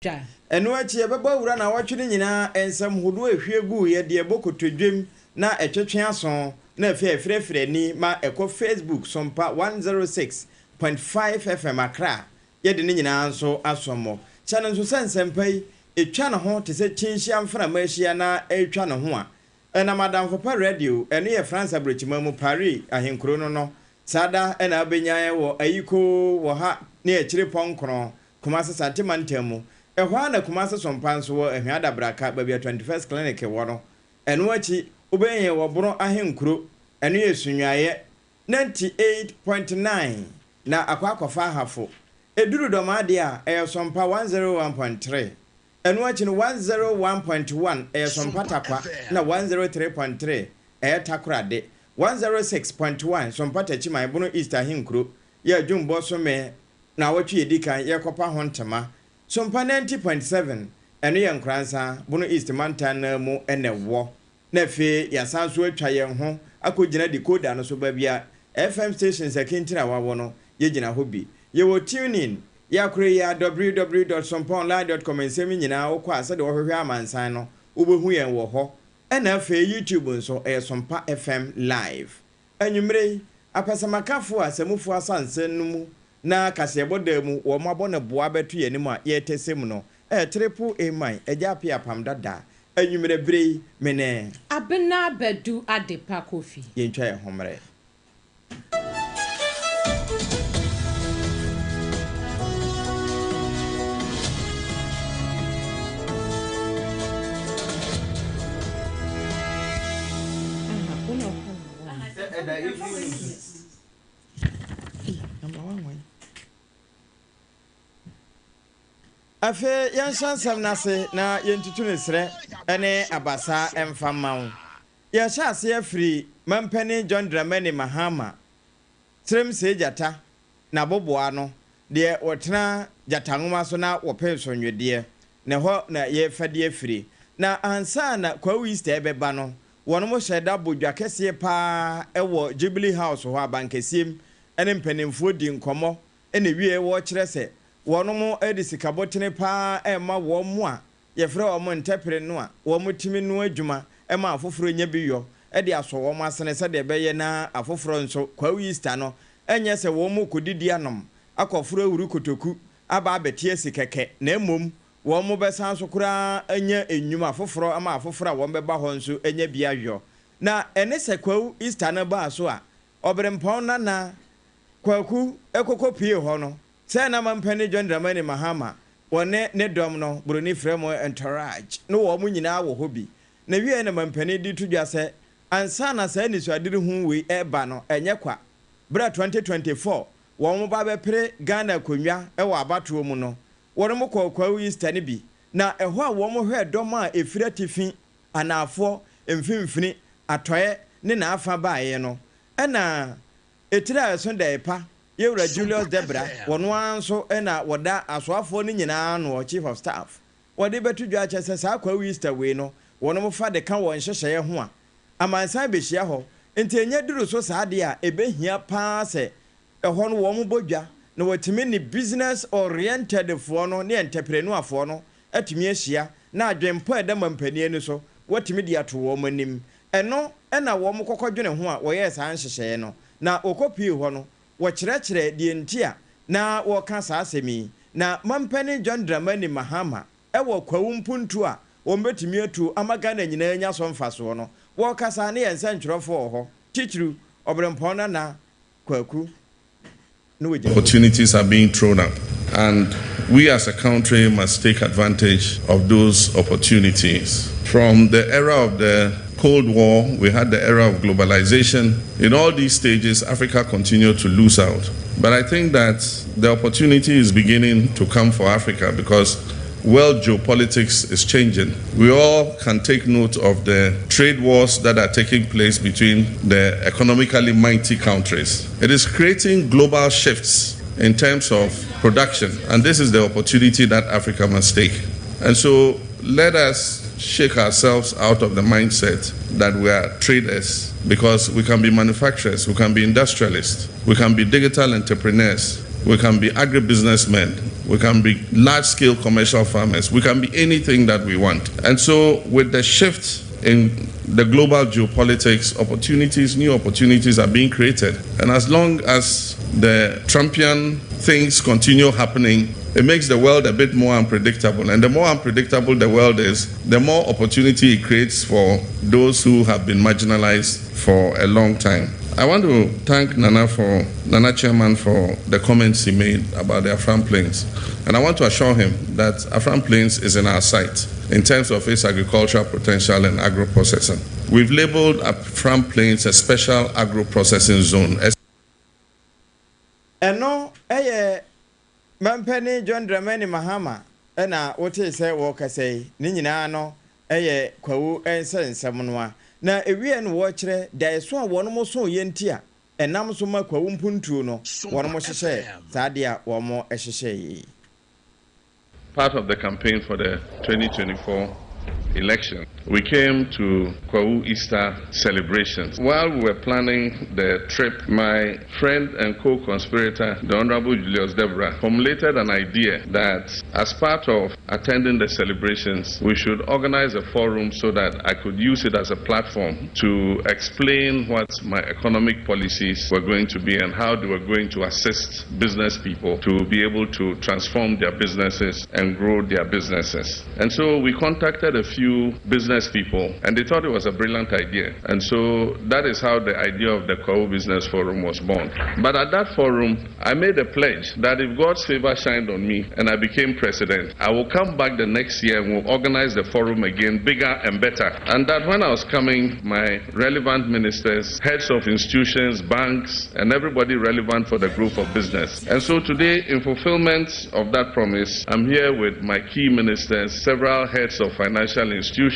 Dwa. Ɛno akyi yɛbɛbɔ awura naawɔtwe no nyinaa nsɛm hodoɔ a ɛhwie guiɛ de ɛbɔ kotodwem na ɛtwetwe aso na afei ɛfrɛfrɛ ani ma ɛkɔ Facebook Sompa 106.5 FM Accra. Yɛde ne nyinaa nso asom mo. Hyɛ no nso sɛ nsɛmpa yi ɛtwa ne ho te sɛ kyinhyia mframa ahyia na ɛretwa ne ho a ɛnam Adamfo Pa Radio, ɛno yɛ France aburokyiman mu Paris ahenkuro no no. Saa da na wobɛnya yɛn wɔ Ayikoo wɔ ha ne akyire pɔnkron Kumase Sante mantam mu. Ɛhɔ ara na Kumase Sompa nso wɔ, Ahwea Adabraka, baabi a 21st Clinic wɔ no. Ɛno akyi, wobɛnya yɛn wɔ Bono Ahenkuro, ɛno yɛ Sunyuaeɛ, 98.9 na akɔ akɔfa Ahafo. Ɛduru Dɔmaa deɛ a, ɛyɛ Sompa 101.3. Ɛno akyi no, 101.1 ɛyɛ Sompa Tarkwa, ɛna 103.3 ɛyɛ Takorade. 106.1 Sompa Takyiman, Bono East Ahenkuro, yɛ Adwumbɔ Some Naawɔtwe a edi kan yɛrekɔpa ho ntama. Sompa 90.7, ɛno yɛ Nkoransa, Bono East mantan no ara mu na ɛwɔ. Na afei yɛasan nso atwa yɛn ho akɔgyina decoder no so, baabi a FM stations akintirawa wɔ no, yɛgyina hɔ bi. Yɛwɔ TuneIn, yɛakora yi ara, www dot sompaonline dot com nsɛm yi nyinaa wokɔ a sɛdeɛ wɔhwehwɛ amansan no, wobɛhu yɛn wɔ hɔ. Ɛna afei YouTube nso, ɛyɛ Sompa FM Live. Anwummere yi, apɛsɛmakafo a samufo asansa no mu na kaseɛbɔ dan mu wɔn abɔ no boa bɛto yɛn anim a yɛretɛsɛ mu no, ɛyɛ Triple A Man, Agya Appiah Apam Dada. Anwummere bere yi, me ne. Abena Badu Adepa Kofi. Yɛntwa yɛn ho mmerɛ. Afei yɛnhyɛ nsɛm no ase na yɛntutu no serɛ ne abasa mfa mma wo. Yɛhyɛ aseɛ firi Mampanin John Dramani Mahama tirim see gyata na boboa no deɛ wɔtena gyata nwoma so na wɔpɛ nsonwedeɛ na ɛhɔ na yɛrefa de afiri. Na ansa na Kwawu Easter rebɛba no Wɔnom hyɛ da bɔ dwa kɛseɛ paa wɔ Jubilee House hɔ abankɛseɛm ne mpaninfoɔ di nkɔmmɔ na ɛwieɛ wɔkyerɛ sɛ wɔnom de sika botene paa rema wɔn a yɛfrɛ wɔn ntɛpere no a wɔn tumi noa adwuma ma afoforɔ nya bi yɔ de asɔ wɔn asene sɛdeɛ ɛbɛyɛ na afoforɔ nso Kwawu Easter no nyɛ sɛ wɔn rekɔdidi anom akɔforo awuru kotoku aba abɛte asi kɛkɛ na mmom Wɔbɛsan nso koraa anya nnwuma foforɔ ama afoforɔ a wɔbɛba hɔ nso anya bi ayɔ. Na ɛne sɛ Kwawu Easter no baa so a, Ɔberempɔn Nana Kwaku kɔkɔ puee hɔ no, sɛ na Mampanin John Dramani Mahama, wɔne ne dɔm no, Buroni frɛ mo entourage, no wɔn nyinaa wɔ hɔ bi. Na wieɛ na Mampanin de to dwa sɛ ansa na saa anisoaderehu wei reba no, ɛnyɛ kwa. Berɛ a 2024 wɔn ba bɛpere Ghana akonnwa wɔ abatoɔ mu no, Wɔnom kɔɔ Kwawu Easter no bi, na ɛhɔ a wɔn hwɛɛ dɔm a ɛfiri atifi, anaafoɔ, mfimfini, atɔeɛ ne n'afa baeɛ no, ɛna etire a ɛso dɛɛ pa, Yɛwura Julius Debra, wɔno ara nso na wɔda asoafoɔ no nyinaa anoɔ, Chief of Staff, wɔde bɛto dwa akyɛ sɛ saa Kwawu Easter wei no wɔnom fa de ka wɔn nhyehyɛeɛ ho a, amansan bɛhyia hɔ, nti ɛnyɛ duru so saa deɛ a ɛbɛhia pa ara sɛ Ɛhɔ no wɔbɔ dwa na wɔatumi ne business oriented foɔ no ne entrepreneur foɔ no atumi ahyia na adwenpɔ a ɛda mampanin ani so wɔatumi de ato wɔn anim. Ɛno na wɔn kɔkɔdwene ho a wɔyɛɛ saa nhyehyɛeɛ no. Na wɔkɔpuee hɔ no, wɔkyerɛkyerɛɛ deɛ nti a na wɔreka saa asɛm yi. Na mampanin John Dramani Mahama wɔ kwawu mpuntuo a wɔbɛtumi atu ama Ghana nyinaa anya so mfasoɔ no, wɔrekasa ne yɛn nsɛntwerɛfoɔ wɔ hɔ, titiriw Ɔberempɔn Nana Kwaku na wagyina hɔ bi. Opportunities are being thrown up and we as a country must take advantage of those opportunities. From the era of the Cold War, we had the era of globalization. In all these stages, Africa continued to lose out. But I think that the opportunity is beginning to come for Africa because world geopolitics is changing. We all can take note of the trade wars that are taking place between the economically mighty countries. It is creating global shifts in terms of production, and this is the opportunity that Africa must take. And so let us shake ourselves out of the mindset that we are traders because we can be manufacturers, we can be industrialists, we can be digital entrepreneurs. we can be agribusinessmen, we can be large scale commercial farmers, we can be anything that we want. And so, with the shift in the global geopolitics, opportunities, new opportunities are being created. And as long as the Trumpian things continue happening, it makes the world a bit more unpredictable. And the more unpredictable the world is, the more opportunity it creates for those who have been marginalized for a long time. I want to thank Nana Chairman for the comments he made about the Afram Plains. And I want to assure him that Afram Plains is in our sight in terms of its agricultural potential and agro-processing. We've labeled Afram Plains a special agro-processing zone. Ɛno ɛyɛ mampanin John Dramani Mahama ɛna wotee sɛ wɔrekasa yi. Ne nyinaa no ɛyɛ Kwawu nsɛnsɛm no a na ewie no wɔrekyerɛ daeso a wɔn so yɛ nti a ɛnam so ma Kwawu mpuntuo no wɔn hyehyɛ saa adeɛ a wɔn hyehyɛ yi. Part of the campaign for the 2024 election, we came to Kwahu Easter celebrations. While we were planning the trip, my friend and co-conspirator, the Honorable Julius Debrah, formulated an idea that as part of attending the celebrations, we should organize a forum so that I could use it as a platform to explain what my economic policies were going to be and how they were going to assist business people to be able to transform their businesses and grow their businesses. And so we contacted a few business people and they thought it was a brilliant idea. And so that is how the idea of the Kwahu Business Forum was born. But at that forum, I made a pledge that if God's favor shined on me and I became president, I will come back the next year and we'll organize the forum again, bigger and better. And that when I was coming, my relevant ministers, heads of institutions, banks, and everybody relevant for the growth of business. And so today, in fulfillment of that promise, I'm here with my key ministers, several heads of financial institutions,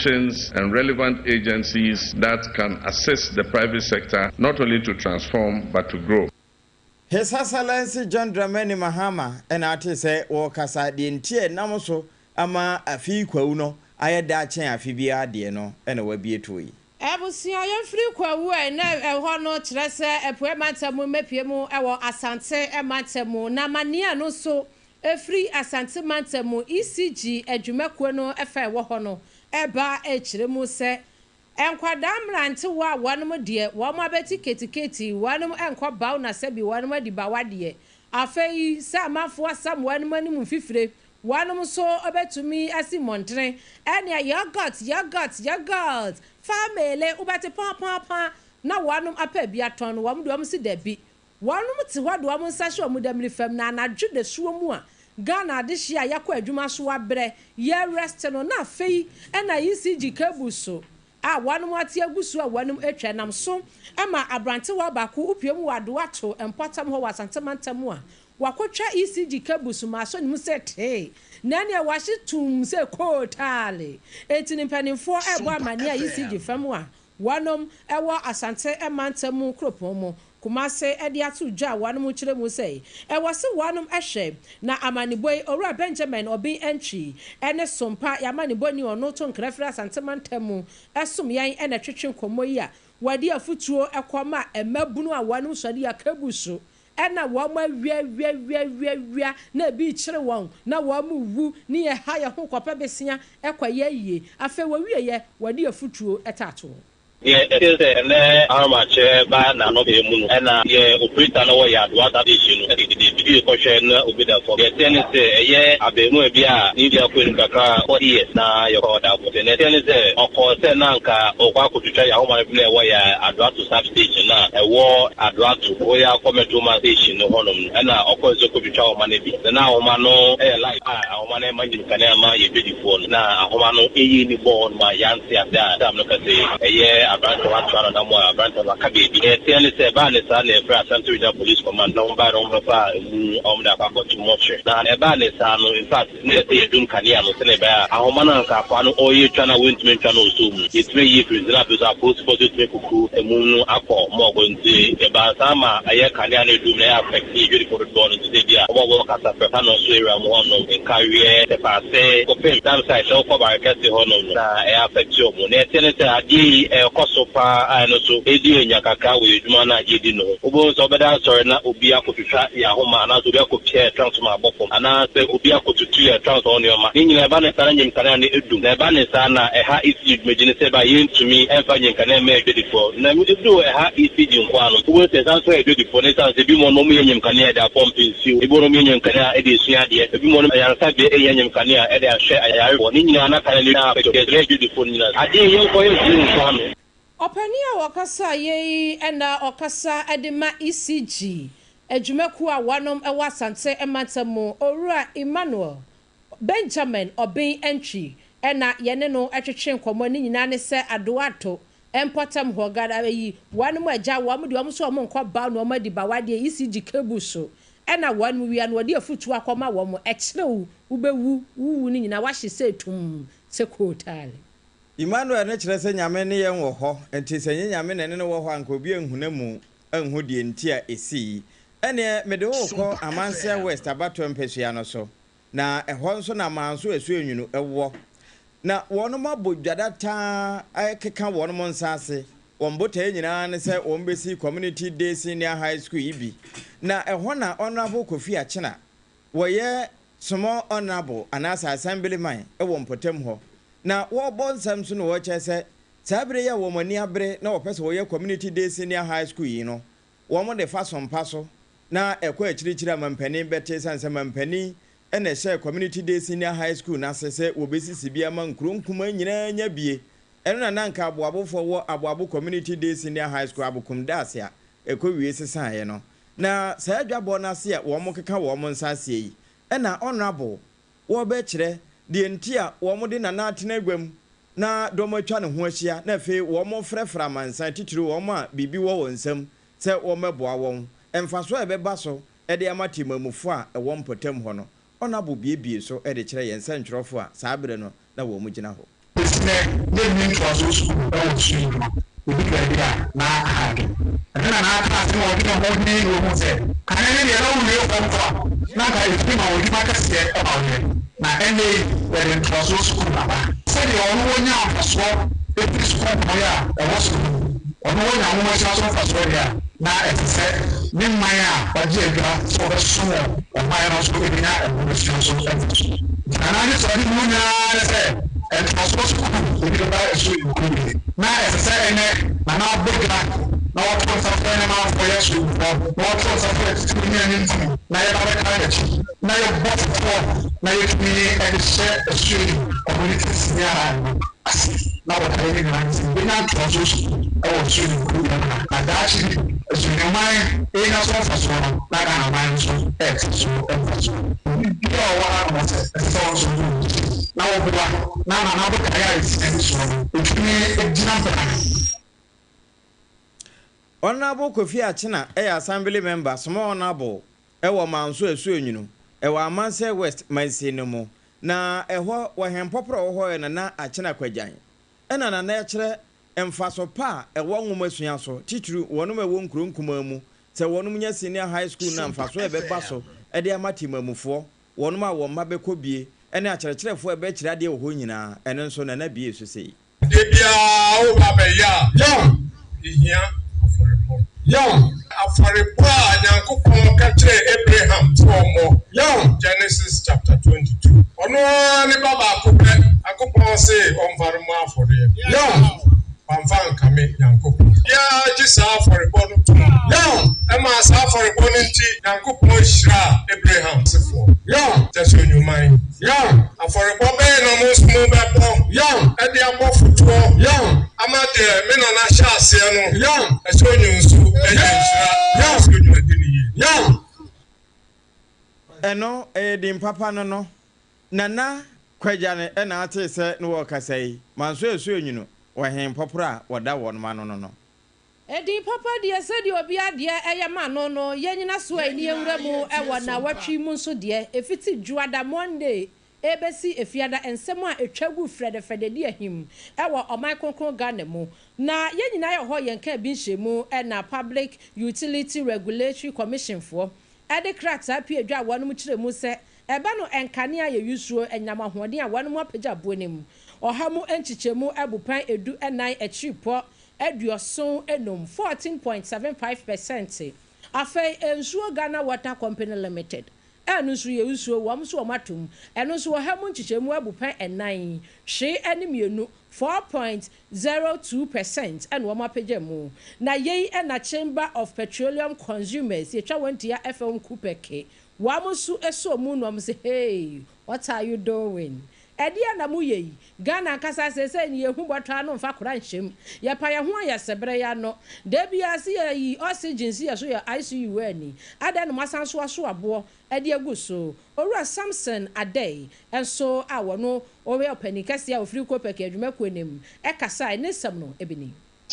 and relevant agencies that can assist the private sector not only to transform but to grow. His Excellency John Dramani Mahama ɛna ate sɛ wɔrekasa deɛ nti ɛnam so ama afi Kwawu no ayɛ daakye afi biara deɛ no ɛna wabie to yi. Abusua, yɛmfiri Kwawu a na ɛhɔ no kyerɛ sɛ Apue mantam mu mmɛpie mu ɛwɔ Asante mantam mu, na amanneɛ no nso ɛfiri Asante mantam mu ECG adwumakuo no ɛfa ɛwɔ hɔ no ɛba ɛkyerɛ mu sɛ nkwadaa mmerantewa a wɔnom deɛ wɔn abɛti ketekete, wɔnom nkɔ baw na sɛbi wɔnom adi bawa deɛ, afei sɛ amanfoɔ asam wɔnom anim mfifire, wɔnom nso bɛtumi asi mmɔntene ɛnea yogurt, yogurt, yogurt family wobɛte paapaapa na wɔnom apɛ bi atɔn no. Wɔn de wɔn si dabi, wɔnom te hɔ de wɔn nsa hyɛ wɔn dɛm fam na anadwo da suo mu a Ghana adehye a yɛakɔ adwuma so abrɛ yɛ rest no, na afei ɛna ECG cable so a wɔnom ate agu so a wɔnom atwa nam so ama aberantewa baako wopie mu wɔ Adoato mpɔtam hɔ wɔ Asantemantam a wakɔtwa ECG cable so ma asɔ ne mu sɛ tee na nea wahye tum sɛ kootaale. Eti ne mpanimfoɔ ɛrebɔ amanneɛ a ECG fam a wɔnom ɛwɔ Asante mantam mu kuropɔn mu Kumase ɛde ato dwa a wɔnom kyerɛ mu sɛ ɛwɔ se wɔnom ɛhwɛ na amanebɔ yi. Owura Benjamin Ɔbin Ɛntwi ɛne Sompa yɛamanebɔ ni ɔno to nkrɛfrɛ Asante mantam mu ɛsom yɛn ɛna twetwe nkɔmmɔ yi a wɔde afutuo ɛkɔ ma mmabunu a wɔnom sɔre akabu so ɛna wɔn awia wia wia wia wia na ebi kyerɛ wɔn na wɔn wu ne yɛ ha yɛ ho kɔpɛ besia ɛkɔ yɛ yie. Afei wɔwie yɛ wɔde afutuo ɛtaato. Deɛ ɛte sɛ ɛnɛ ahomakyerɛ ba n'ano pɛ mu no, ɛna yɛ operator no wɔ yɛ Adoa station no ɛde dede bibi kɔhwɛ na obi da fam. Deɛ ɛteɛ ne sɛ ɛyɛ abɛɛmu bi a ne di akɔ anim kakra, 40 years, na yɛkɔ ɔda abɔnten. Na ɛteɛ ne sɛ ɔkɔɔ sɛ na nka ɔkɔ akɔtwitwa yɛ ahoma no bi na ɛwɔ yɛ Adoato sub station na ɛwɔ Adoato wɔyɛ akɔ Metro station no hɔnom no, ɛna ɔkɔɔ sɛ kɔtwitwa ahoma no bi na ahoma no ɛyɛ light a ahoma no ɛma nyim kanea ma yɛ dwadifoɔ no, na ahoma no ɛyi ni bɔɔ hɔ nom a yɛante ase a tam no kɛse ɛyɛ aberante watoa no nam a aberante no aka baabi. Ɛteɛ ne sɛ ɛbaa ne saa na ɛfrɛ Asante Regional Police Command na wɔn baa no, wɔn bɛfa emu a wɔn de akɔ akɔto mɔkyere. Na ɛbaa ne saa no, in fact, ne yɛ sɛ yɛdum kanea no sɛnea ɛbɛyɛ a ahoma no anka akoa no ɔreyɛ twa no a wɔntumi ntwa no ɔsɔ mu, yɛtumi yi firi ntina. Afei so apolisifoɔ so yɛtumi kuku emu no akɔ morgue. Nti ɛbaa saa ma ɛyɛ kanea no edum na ɛyɛ affect dwadifoɔ dodoɔ no. Nti sɛ bi a wɔn a wɔwɔ Kasafɛ ha no so area mu hɔnom, Nkareɛ, Tɛpaase, kɔpem dam side sɛ wokɔ Barekɛse hɔnom no, na ɛyɛ affect wɔn. Na ɛteɛ ne sɛ adeɛ yi ɛkɔ Ɛkɔ so paa a ɛno nso ɛdi anya kakra wɔ yɛn adwuma no a yɛdi no ho. Wobɛhu sɛ wobɛda asɔre na obi akɔtwitwa yɛn ahoma anaasɛ obi akɔpia yɛn transformer abɔ fam anaasɛ obi akɔtutu yɛn transformer nneɛma. Ne nyinaa ɛba no saa na nyimkanea no dum. Na ɛba no saa na ɛha ECG dwumadi no sɛ ɛbɛa yɛntumi mfa nyimkanea mma adwadifoɔ. Na ɛduru ɛha ECG nko ara no, wobɛhu sɛ ɛsan nso ha adwadifoɔ no ɛsiane sɛ ebinom wɔn yɛ nyimkanea de apɔmpe nsuo, ebinom wɔn yɛ nyimkanea de asua adeɛ, ebinom wɔn ayaresabea hia nyimkanea de ahwɛ ayarefoɔ. Ne nyinaa na kanea no nyinaa yɛsrɛ adwadifoɔ no nyinaa sɛ adeɛ yi yɛnkɔ yɛntumi mfa ano. Ɔpanin a ɔkasa yei na ɔkasa de ma ECG adwumakuo a wɔnom wɔ Asante mantam mu, Owura Emmanuel Benjamin Obeng Antwi na yɛne no twetwe nkɔmmɔ, ne nyinaa ne sɛ Adoato mpɔtam hɔ gara yi wɔnom agya wɔn deɛ wɔn nso wɔn nkɔ baw na wɔn adi bawa deɛ ECG cable so na wɔnom wia na wɔde afutuo akɔma wɔn, ɛkyerɛ wo wobɛwu, wo wu no nyinaa wahye sɛ tumm sɛ kootaale. Emmanuel no kyerɛ sɛ Nyame ne yɛn wɔ hɔ, nti sɛ ɛnyɛ Nyame na ɛne no wɔ hɔ a anka obi anhuna mu anhu deɛ nti a ɛsii. Ɛneɛ mede wo rekɔ Amanseɛ West abatoɔ mpasua no so, na ɛhɔ nso na Manso Asuonwunu wɔ. Na wɔnom abɔ dwadataa rekeka wɔnom nsa ase. Wɔn botaeɛ nyinaa ne sɛ wɔn bɛsi Community Day Senior High School yi bi. Na ɛhɔ na Honourable Kofi Akyena wɔyɛ Small Honourable anaasɛ Assemblyman wɔ mpɔtam hɔ. Na wɔrebɔ nsɛm so na wɔrekyerɛ sɛ saa bere yi a wɔn ani abere na wɔpɛ sɛ wɔyɛ Community Day Senior High School yi no, wɔde fa so mpa so na ɛkɔ akyirikyiri a mampanin bɛte esiane sɛ mampanin na ɛhyɛɛ Community Day Senior High School no ase sɛ wɔbɛsisi bi ama nkuro nkumaa nyinaa anya bie. Ɛno na na anka Aboabofoɔ wɔ Aboabo Community Day Senior High School Abokum Daase a ɛkɔwie sesaeɛ no. Na saa adwabɔ no ase a wɔkeka wɔn nsa aseɛ yi na Honourable wɔrebɛkyerɛ deɛ nti a wɔde Nana atena agua mu na dɔm atwa ne ho ahyia na afei wɔrefrɛfrɛ amansan, titiriw wɔn a biribi wɔ wɔn nsam sɛ wɔmmɛboa wɔn. Mfaso a ɛbɛba so de ama temamufo a ɛwɔ mpɔtam hɔ no, Honourable buebue so de kyerɛ yɛn sɛnkyerɛwfo a saa bere no na wɔgyina hɔ. Besi nnɛ, yenni ntoaso sukuu wɔ sukuu no mu. Edu baabi a, na aha adwen. Ɛno na na aka ase ma ɔdwene ho dinn na ohu sɛ, kane no deɛ na wowie fam kɔ a, na anka etumi ma wo adwuma kɛseɛ ma woyɛ. Na ɛnnɛ yi, yɛde ntoasoɔ sukuu aba. Sɛdeɛ ɔno ɔnya mfasoɔ firi sukuu pɔn a ɛwɔ soro no mu, ɔno ɔnya nwomasua so mfasoɔ deɛ a, na ɛte sɛ ne man a wagye adwa sɛ ɔbɛsom ɔman no nso bɛnya nwomasua so mfasoɔ. Nti Nana anisoadehunu nyinaa ne sɛ ntoasoɔ sukuu ebi bɛba ɛso nkuro bi. Na ɛsɛ sɛ ɛnnɛ Nana bɔ dwa na ɔto nsa frɛ ne manfoɔ yɛ sukuufoɔ na ɔto nsa frɛ titiriw ne anintini na yɛba bɛka n'akyi na yɛbɔ fotoɔ na yɛtumi de hyɛ Asuo Community Senior High no ase na botaeɛ no nyinaa ne sɛ yɛbɛnya ntoasoɔ sukuu wɔ Asuo nkuro bi mu na daakye bi Asuoman renya so mfasoɔ no na Ghana man nso rete so mfasoɔ. Obi biara a ɔwɔ hanom sɛ ɛsɛ sɛ ɔno nso ɔde ne ho na ɔboa na ama n'abotaeɛ a ɛsi n'ani soɔ no ɛtumi gyina bran. Honourable Kofi Akyena yɛ Assembly Member, Small Honourable, wɔ Manso Asuonwunu, wɔ Amansɛ West mansin no mu. Na ɛhɔ, wɔ hɛnpɔporɔ a ɔwɔ hɔ yɛ Nana Akyena Kwagyan. Ɛna Nana ɛkyerɛ mfaso pa a ɛwɔ nwomasua so, titiriw wɔnom a ɛwɔ nkuro nkumaa mu, sɛ wɔnom nya Senior High School no a mfaso a ɛbɛba so de ama temamufoɔ, wɔnom a wɔn mma bɛkɔ bie, ne akyerɛkyerɛfoɔ a ɛbɛkyerɛ adeɛ wɔ hɔ nyinaa, ɛno nso Nana biee so sei. Adeɛ biara woreba abɛyɛ a, ɛhia afɔrebɔ. Afɔrebɔ a Nyankopɔn ka kyerɛɛ Abraham sɛ ɔmmɔ, Genesis chapter 22. Ɔno ara ne ba baako pɛ, Nyankopɔn se ɔmfa no mmɔ afɔreɛ. Wamfa ankame Nyankopɔn. Biara gye saa afɔrebɔ no tom. Ɛmaa saa afɔrebɔ no nti, Nyankopɔn hyiraa Abraham asefoɔ. Kyerɛ sɛ nnwuman. Afɔrebɔ bɛn na mo nso mobɛbɔ de abɔ fotoɔ ama deɛ me nana hyɛɛ aseɛ no, ɛsɛ onwu nso anya nhyira na ɛsɛ onwu adi no yie. Ɛno, ɛyɛ din papa no no. Nana Kwagyane na atee sɛ ne wɔrekasa yi, manso ɛso enwunu wɔ he mpɔporɔ a wɔda wɔnom ano no no. Edin papa deɛ sɛdeɛ obiara deɛ ɛyɛ ma no no, yɛnyina so a ɛni yɛnwura mu wɔ naawɔtwe mu nso deɛ, ɛfiti Dwoada, Monday, ɛrebɛsi Efiada, nsɛm a ɛtwa gu frɛdɛfrɛdɛ di ahim wɔ ɔman kronkron Ghana mu. Na yɛn nyinaa yɛwɔ hɔ yɛnkaa bi nhyɛmu na Public Utility Regulatory Commission foɔ de krataa pue dwa a wɔnom kyerɛ mu sɛ ɛba no nkanea a yɛyusuo, anyinam ahoɔden a wɔnom apagya buo no mu ɔha mu nkyekyɛmu abupɛn edu nnan akyiripɔ. 75, 14.75%. Afei nsuo, Ghana Water Company Limited, ɛno nso yɛ nsuo, wɔn nso wɔn atom. Ɛno nso 4.2 4.02% ɛna wɔn apagya mu. Na yei ɛna Chamber of Petroleum Consumers, yɛtwa wɔn tia fm COPEC, wɔn nso ɛsɔ mu na wɔn sɛ, "Hey, what are you doing? Ɛdeɛ na mo yɛ yi?" Ghana ankasa sɛsɛ ni yɛhu bɔtɔ ano mfa kora nhyɛm, yɛpa yɛn ho ayɛ sɛbrɛ ya no deebi ase, yɛ oxygen si yɛ so, yɛ ICU ani adan na mo asan so aso aboɔ ɛde agu so. Owura Samson Adei nso a wɔno ɔyɛ ɔpanin kɛseɛ a ofiri COPEC adwumakuo nim ɛkasa, ne nsɛm no ebi ni.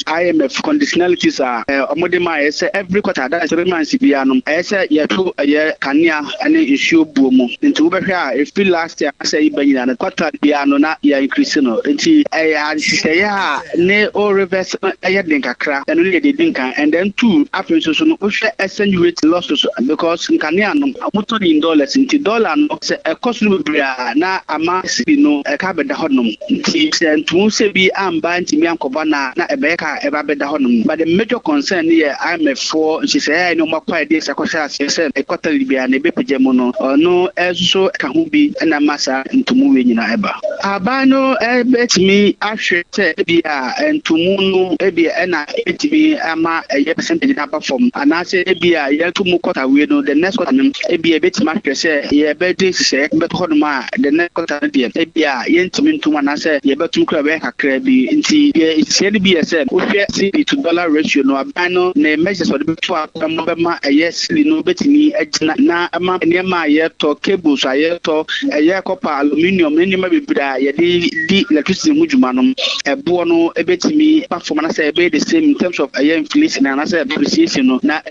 IMF conditionalities a ɔmo de ma yɛ sɛ every quarter, that is 3 months biara no, ɛyɛ sɛ yɛto ɛyɛ kanea ne nsuo buo mu. Nti wobɛhwɛ a, ɛfiri last year asɛ yi ba nyinaa no, quarter biara no na yɛ increase no. Nti ɛyɛ ahyehyɛeɛ a ne o reverse no ɛyɛ den kakra. Ɛno ne yɛ de di nkan. And then two, afei nso so no, wohwɛ exchange rate loss so, because nkanea no ɔmotɔ ne in dollars, nti dollar no sɛ ɛkɔ soro bebree a, na ama cedi no ɛka bɛda hɔnom. Nti sɛ ntumu sɛ bi amba ntumi ankɔba na ɛbɛyɛ ka ɛba bɛda hɔnom. But the major concern yɛ IMF foɔ nhyehyɛeɛ a ɛne ɔmo akɔ a yɛde ɛsɛ akɔhyɛ aseɛ sɛ quarterly biara na ɛbɛpagya mu no, ɔno ɛnso ka ho bi ɛna ma saa ntomu wei nyinaa ɛba. Aban no ɛbɛtumi ahwɛ sɛ ebi a ntomu no ebi ɛna ɛtumi ama ɛyɛ percentage no aba fam, anaasɛ ebi a yɛto mu quarter wei no, the next quarter no, ebi a ɛbɛtumi ahwɛ sɛ yɛbɛde nhyehyɛeɛ bɛto hɔnom a, the next quarter no deɛ, ebi a yɛntumi ntom anaasɛ yɛbɛtum kora bɛyɛ kakra bi. Nti deɛ nhyehyɛeɛ no bi yɛ sɛ wohwɛ cedi to dollar ratio no, aban no ne measures ɔde bɛto a bɛma ɛyɛ cedi no bɛtumi agyina na ama nneɛma a yɛtɔ, cables a yɛtɔ, ɛyɛ copper, aluminium ne nneɛma bebree a yɛde di electricity ho dwuma no, ɛboɔ no ɛbɛtumi ba fam anaasɛ ɛbɛyɛ the same in terms of ɛyɛ inflation anaasɛ appreciation no na.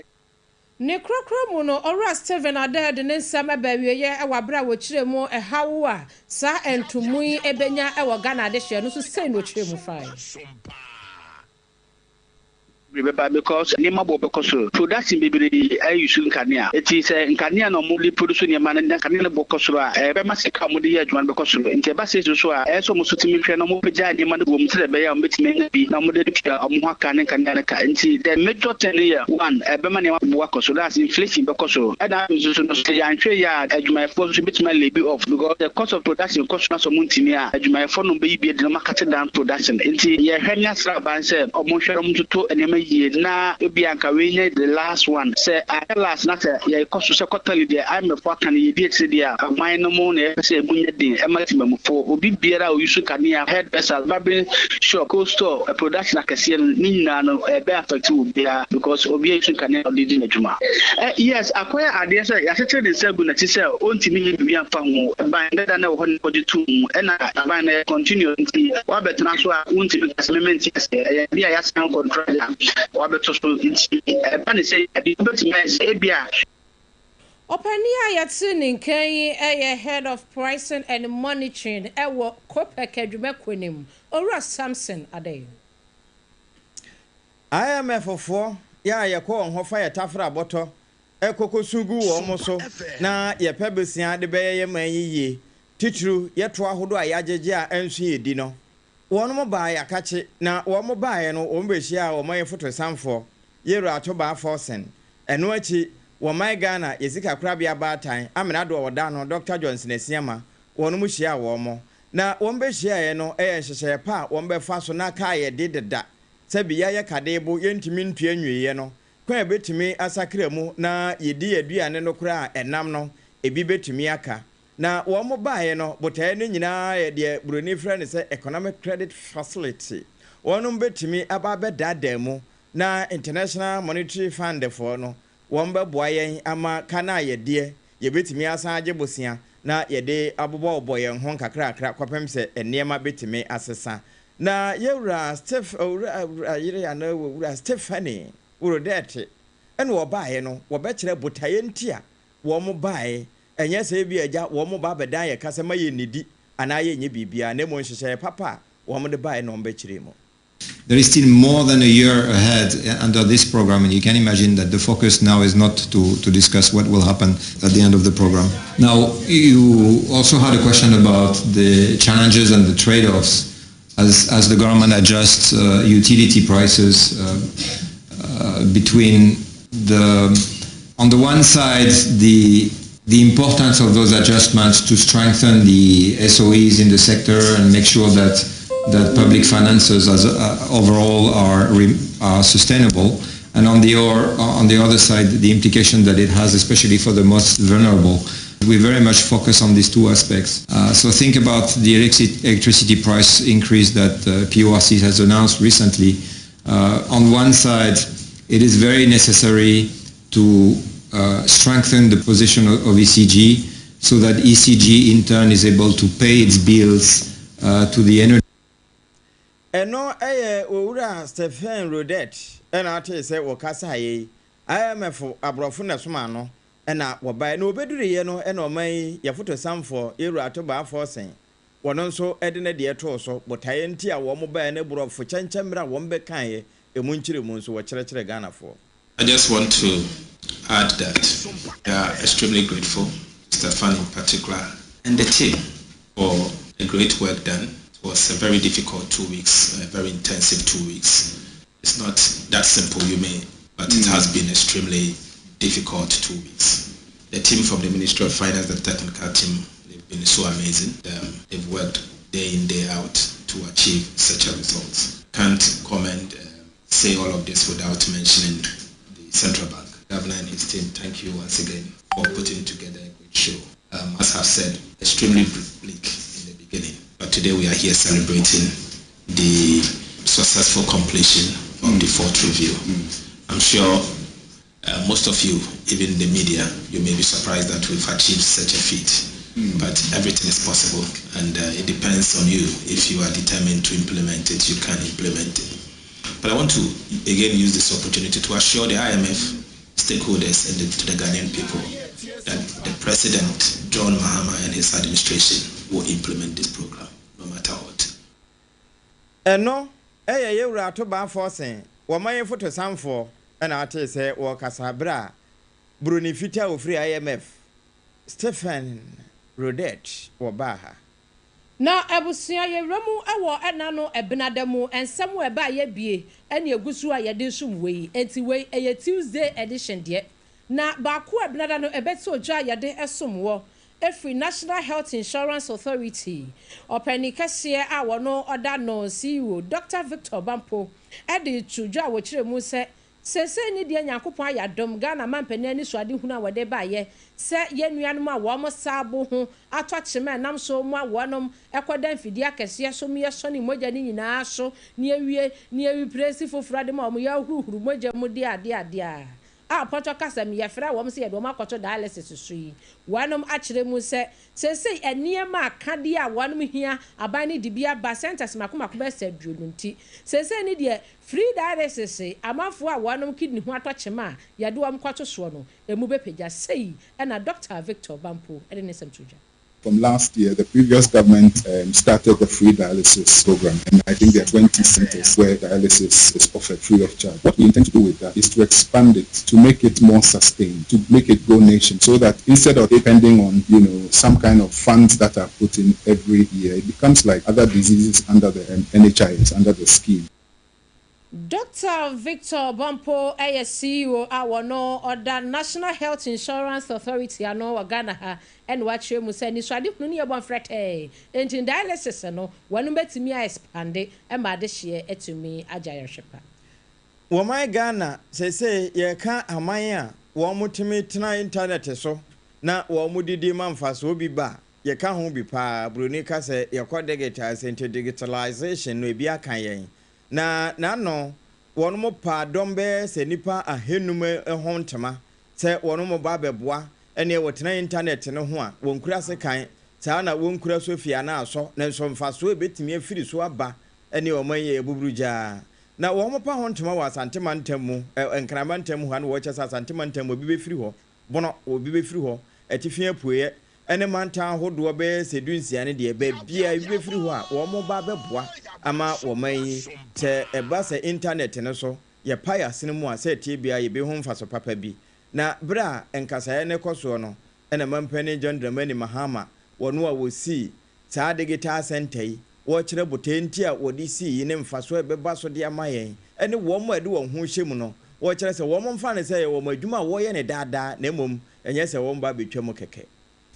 Ne korokoro mu no, Owura Stephen Adei de ne nsɛm ɛbɛ awieɛ ɛwɔ abere a wɔkyerɛ mu ɛhaw a saa ntomu yi ɛbɛnya ɛwɔ Ghana adehyeɛ no so, sei na wɔkyerɛ mu fae. Bebree bɛba because nneɛma bɔ bɛkɔ soro, production bebree ayi so nkanea. Eti sɛ nkanea na ɔmo de produce nneɛma no na nkanea no bɔ kɔ soro a, ɛbɛma sika a ɔmo de yɛ adwuma no bɛkɔ soro. Nti ɛba sɛ so a, ɛyɛ sɛ ɔmo so tumi hwɛ na ɔmo pagya nneɛma no wɔ mu sɛ ɛbɛyɛ a ɔmo bɛtumi anya bi na ɔmo de tua ɔmo ho aka ne nkanea no ka. Nti the major thing no yɛ, one, ɛbɛma nneɛma bo akɔ soro, that's inflation bɛkɔ soro. Ɛna afei nso so no, sɛ yɛanhwɛ yɛ a, adwumayɛfoɔ nso bɛtumi alay bi off because the cost of production kɔ so na sɛ ɔmo ntumi a, adwumayɛfoɔ no bɛyi bi adi na ɔmo acut down production. Nti yɛhwɛ ne asra aban sɛ ɔmo hwɛ ɔmo toto nneɛma yie na ebi anka wei nye the last one. Sɛ ayɛ last na sɛ yɛkɔ so sɛ quarterly deɛ IMF aka no yɛdi akyire deɛ a, ɔman no mu na yɛpɛ sɛ emu nyɛ den ɛma temamufoɔ, obi biara a oyi so kanea, hairdresser, barbering shop, cold store, production akɛseɛ no ne nyinaa no, ɛbɛ affect wɔ biara because obi a yi so kanea ɔde di n'adwuma. Yes, akɔyɛ adeɛ sɛ yɛakyekyere ne nsa gu n'akyi sɛ ɔntumi nyɛ biribi amfa ho. Ban dada na ɛwɔ hɔ no kɔgye tom ɛna aban no continue, nti wabɛtena so a, wontumi ka sɛ mɛmɛ aseɛ. Ɛyɛ adeɛ a yɛasan contract a wabɛto so, nti ɛba ne sɛ adeɛ wobɛtumi ayɛ sɛ ebi a. Ɔpanin a yɛte ne nkan yi yɛ Head of Pricing and Monitoring ɛwɔ COPEC adwumakuo no mu, Owura Samson Adei. IMF foɔ yɛ a yɛkɔ wɔn hɔ fa yɛ tafra bɔtɔ ɛkɔkɔ su gu wɔn so na yɛpɛ besia de bɛyɛ yɛ man yi yie, titiriw yɛto ahodoɔ a yɛagyegye a ɛnso yɛ di no. Wɔn mo baa yɛakakye na wɔn mo baeɛ no, wɔn bɛhyia a wɔn ayɛ fotosanfoɔ yɛwura Atobaa Forson. Ɛno akyi, wɔman Ghana yɛ sika korabea baatan amena do a wɔda no Dr Johnson Asiama, wɔn mo hyia wɔn mo na wɔn bɛhyiaeɛ no, ɛyɛ nhyehyɛeɛ pa a wɔn bɛfa so na kaa yɛde deda sɛbi yɛayɛ kade bo yɛntumi ntua nwieɛ no, kwan a bɛtumi asakra mu na yɛdi aduane no koraa a ɛnam no ebi bɛtumi aka. Na wɔn mo baeɛ no, botaeɛ no nyinaa yɛ deɛ buroni frɛ no sɛ economic credit facility. Wɔn bɛtumi aba abɛdaadaa mu na International Monetary Fund foɔ no wɔn bɛboa yɛn ama ka no a yɛdeɛ yɛbɛtumi asan agye bosea na yɛde abobɔbɔ yɛn ho nkakrakra kɔpem sɛ nneɛma bɛtumi asesa. Na yɛwura Steph, owura yere anaa owura Stephanie Brodeth, ɛna wɔbaeɛ no, wɔbɛkyerɛ botaeɛ nti a wɔn baeɛ. Ɛnyɛ sɛ ebi agya wɔn ba abɛdan yɛ kasa ma yɛ nnidi anaa yɛnyɛ biribiara, na mmom nhyehyɛeɛ papa a wɔn de baeɛ na wɔn bɛkyerɛ mu. There is still more than a year ahead under this program, and you can imagine that the focus now is not to discuss what will happen at the end of the program. Now, you also had a question about the challenges and the trade-offs. As the government adjusts utility prices between the, on the one side, the importance of those adjustments to strengthen the SOEs in the sector and make sure that public finances as overall are sustainable. And on the other side, the implication that it has, especially for the most vulnerable. We very much focus on these two aspects. So think about the electricity price increase that PURC has announced recently. On one side, it is very necessary to strengthen the position of ECG so that ECG in turn is able to pay its bills to the energy. Ɛno ɛyɛ Owura Stephen Rodet ɛna ate sɛ wɔkasa yi. IMF aborɔfo na soma no ɛna wɔbaeɛ na wɔbɛduruyɛ no, ɛna ɔman yi yɛfoto samfoɔ yɛwura Ato Baah Forson, wɔno nso ɛde ne deɛ too so. Botaeɛ nti a wɔn baeɛ ne borɔfo kyɛnkyɛn mmerɛ a wɔn bɛkaeɛ emu nkyerɛ mu nso wɔkyerɛkyerɛ Ghanafoɔ. I just want to add that we are extremely grateful, Stefan in particular, and the team for the great work done. It was a very difficult 2 weeks, a very intensive 2 weeks. It's not that simple, you may, but it has been extremely difficult 2 weeks. The team from the Ministry of Finance, the technical team, they've been so amazing. They've worked day in, day out to achieve such a result. Can't comment, say all of this without mentioning the central bank. Governor and his team, thank you once again for putting together a great show. As I've said, extremely bleak in the beginning, but today we are here celebrating the successful completion of the fourth review. I'm sure most of you, even the media, you may be surprised that we've achieved such a feat. But everything is possible, and it depends on you. If you are determined to implement it, you can implement it. But I want to again use this opportunity to assure the IMF stakeholders and to the Ghanaian people that the President, John Mahama, and his administration will implement this program no matter what. Ɛno ɛyɛ yɛwura Ato Baah Forson, wɔma yɛ foto samfoɔ, ɛna ate sɛ wɔkasa berɛ a buroni fitaa ofiri IMF, Stephen Rodet, wɔbaa ha. Na abusua, yɛwura mu wɔ ɛna no ɛbenada mu nsɛm wɔ ɛba a yɛbie ɛne egu so a yɛde nsom wei. Eti wei ɛyɛ Tuesday edition deɛ, na baako a ɛbenada no ɛbɛte odwa a yɛde ɛsom wɔ efiri National Health Insurance Authority ɔpanin kɛseɛ a wɔn ɔda no, CEO Dr Victor Bampo, ɛde to dwa a wɔkyerɛ mu sɛ sese ni deɛ Nyankopɔn ayɛ adom, Ghana mampanin ani so ade hunu a wɔde baayɛ sɛ yɛn nuanom a wɔn saabo ho atɔ akyema ɛnam so mu a wɔnom ɛkɔda mfidie akɛseɛ so mu, yɛsɔ ne mogya ne nyinaa so ne ewie ne ewi piresi foforɔ ade ma wɔn, yɛahuruhuru mogya mu de adeɛ adeɛ a pɔtɔ kasa mu yɛfrɛ wɔn sɛ yɛde wɔn akɔtɔ dialysis so yi. Wɔnom akyerɛ mu sɛ sese nneɛma akadeɛ a wɔnom hia, aban ne de bi aba centers mako mako bɛsɛ 20. Nti sese ne deɛ, free dialysis amanfoɔ a wɔnom kidney ho atɔ kyema a yɛde wɔn kɔto soɔ no emu bɛpagya sei. Ɛna Dr Victor Bampo ɛde ne nsɛm to dwa. From last year, the previous government started the free dialysis program, and I think there are 20 centers where dialysis is offered free of charge. What we intend to do with that is to expand it, to make it more sustained, to make it go nation, so that instead of depending on some kind of funds that are put in every year, it becomes like other diseases under the NHIS, under the scheme. Dr Victor Bampo ɛyɛ CEO a wɔno ɔda National Health Insurance Authority ano wɔ Ghana ha, ɛna wakyerɛ mu sɛ nisuade hunu ne yɛbɔ mfrɛtɛɛ nti dialysis no wɔn bɛtumi a expand ɛma adehyeɛ ɛtumi agya yɛhwɛ pa. Wɔman Ghana seesei yɛka aman a wɔn tumi tena internet so na wɔn didi ma mfasoɔ bi ba, yɛka ho bi paa. Buroni ka sɛ yɛkɔ digital sɛ nti digitalization no ebi aka yɛn na n'ano. Wɔn mo pa dɔm bɛyɛ sɛ nipa 500 ho ntoma sɛ wɔn mo ba abɛboa ɛnea wɔtena internet no ho a wɔn kura se kan saa na wɔn kura so fie ana asɔ na nso mfasoɔ ebetumi afiri so aba ɛne wɔn yɛ ebuburu gyaa. Na wɔn mo pa ho ntoma wɔ Asantema ntam mu, ɛ Nkrama ntam ha na wɔkyɛ sɛ Asantema ntam obi bɛfiri hɔ, Bono obi bɛfiri hɔ, Atifi Apueɛ ɛne mantan ahodoɔ bɛyɛ sɛ 16 no deɛ, baabia ebi bɛfiri hɔ a wɔn mo ba bɛboa ama wɔn yi sɛ ɛba sɛ internet no so yɛpa yɛ asene mu a sɛ ɛtie bia yɛbɛhu mfaso papa bi. Na berɛ a nkasaeɛ no kɔ soɔ no, ɛna mampanin John Dramani Mahama, wɔno a wɔsii saa digital center yi. Wɔrekyerɛ botae nti a wɔde sii yi ne mfaso a ɛbɛba so de ama yɛn ne wɔn a ɛde wɔn ho rehyɛ mu no. Wɔkyerɛ sɛ wɔmfa no sɛ ɛyɛ wɔn adwuma a wɔyɛ no daa daa na mmom ɛnyɛ sɛ wɔba abɛtwam kɛkɛ.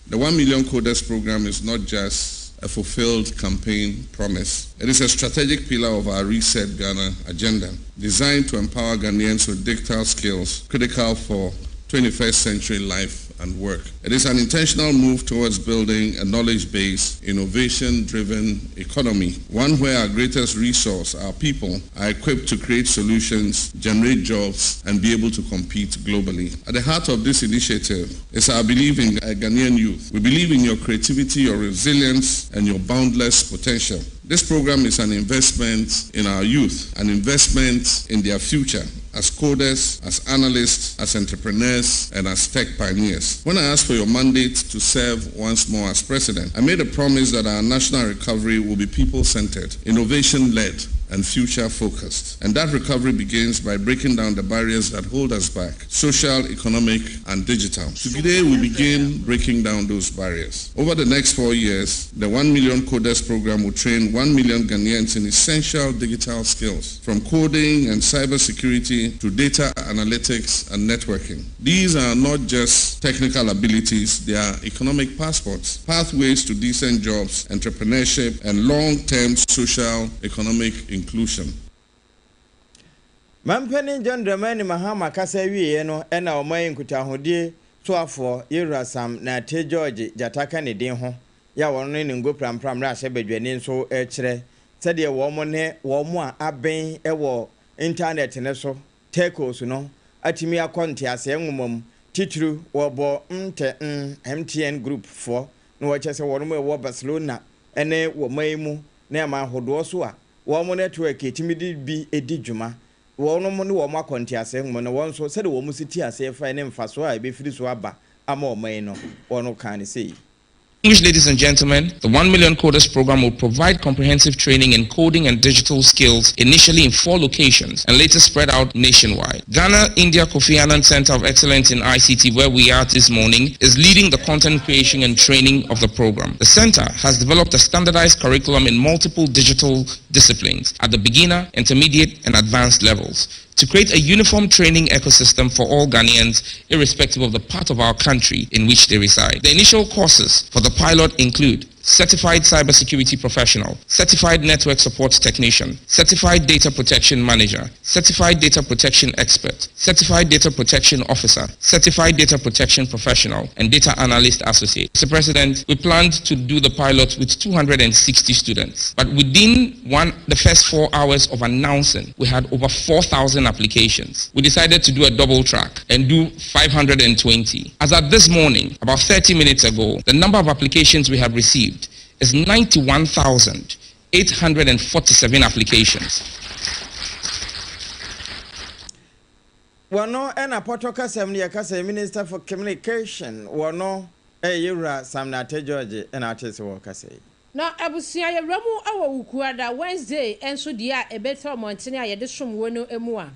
The 1 Million Coders program is not just a fulfilled campaign promise. It is a strategic pillar of our Reset Ghana agenda, designed to empower Ghanaians with digital skills critical for 21st century life and work. It is an intentional move towards building a knowledge-based, innovation-driven economy, one where our greatest resource, our people, are equipped to create solutions, generate jobs, and be able to compete globally. At the heart of this initiative is our belief in Ghanaian youth. We believe in your creativity, your resilience, and your boundless potential. This program is an investment in our youth, an investment in their future as coders, as analysts, as entrepreneurs, and as tech pioneers. When I asked for your mandate to serve once more as president, I made a promise that our national recovery will be people-centered, innovation-led, and future-focused. And that recovery begins by breaking down the barriers that hold us back, social, economic, and digital. Today, we begin breaking down those barriers. Over the next four years, the 1 Million Coders program will train 1 million Ghanaians in essential digital skills, from coding and cybersecurity to data analytics and networking. These are not just technical abilities, they are economic passports, pathways to decent jobs, entrepreneurship, and long-term social economic inclusion. Mampanin John Dramani Mahama kasa wieɛ no ɛna ɔman yi nkutahodie soafoɔ Yewura Sam Nartey George Gyata ka ne din ho yɛ a wɔn ne ne ngo prampram mmarahyɛ badwani nso rekyerɛ sɛdeɛ wɔn ne wɔn a aben wɔ intanɛt no so, telcos no, atumi akɔ nteaseɛ nwoma mu titiriw wɔbɔ mtn, MTN Group, foɔ na wɔkyerɛ sɛ wɔn a ɛwɔ Barcelona ne wɔ man yi mu ne aman ahodoɔ so a wɔn nɛtwɛk tumi de bi di dwuma. Wɔnom ne wɔn akɔ nteaseɛ nwoma na wɔn nso sɛdeɛ wɔn si te aseɛ fae ne mfasoɔ a ɛbɛfiri so aba ama ɔman yi no, wɔn kaa no sei. English, ladies and gentlemen, the 1 Million Coders program will provide comprehensive training in coding and digital skills initially in four locations and later spread out nationwide. Ghana India Kofi Annan Center of Excellence in ICT, where we are this morning, is leading the content creation and training of the program. The center has developed a standardized curriculum in multiple digital disciplines at the beginner, intermediate, and advanced levels to create a uniform training ecosystem for all Ghanaians, irrespective of the part of our country in which they reside. The initial courses for the pilot include Certified Cybersecurity Professional, Certified Network Support Technician, Certified Data Protection Manager, Certified Data Protection Expert, Certified Data Protection Officer, Certified Data Protection Professional, and Data Analyst Associate. Mr. President, we planned to do the pilot with 260 students, but within one the first four hours of announcing, we had over 4,000 applications. We decided to do a double track and do 520. As at this morning, about 30 minutes ago, the number of applications we have received is 91,847 applications. Wɔno na pɔtɔ kasam no yɛ kasa Minister for Communication wɔno yɛ Yewura Sam Nartey George na ate se wɔkasa yi. Na abusua yɛwura mu wɔ Wukuada, Wednesday, nso deɛ a ɛbɛtɔ mmɔntene a yɛde som wɔ no mu a,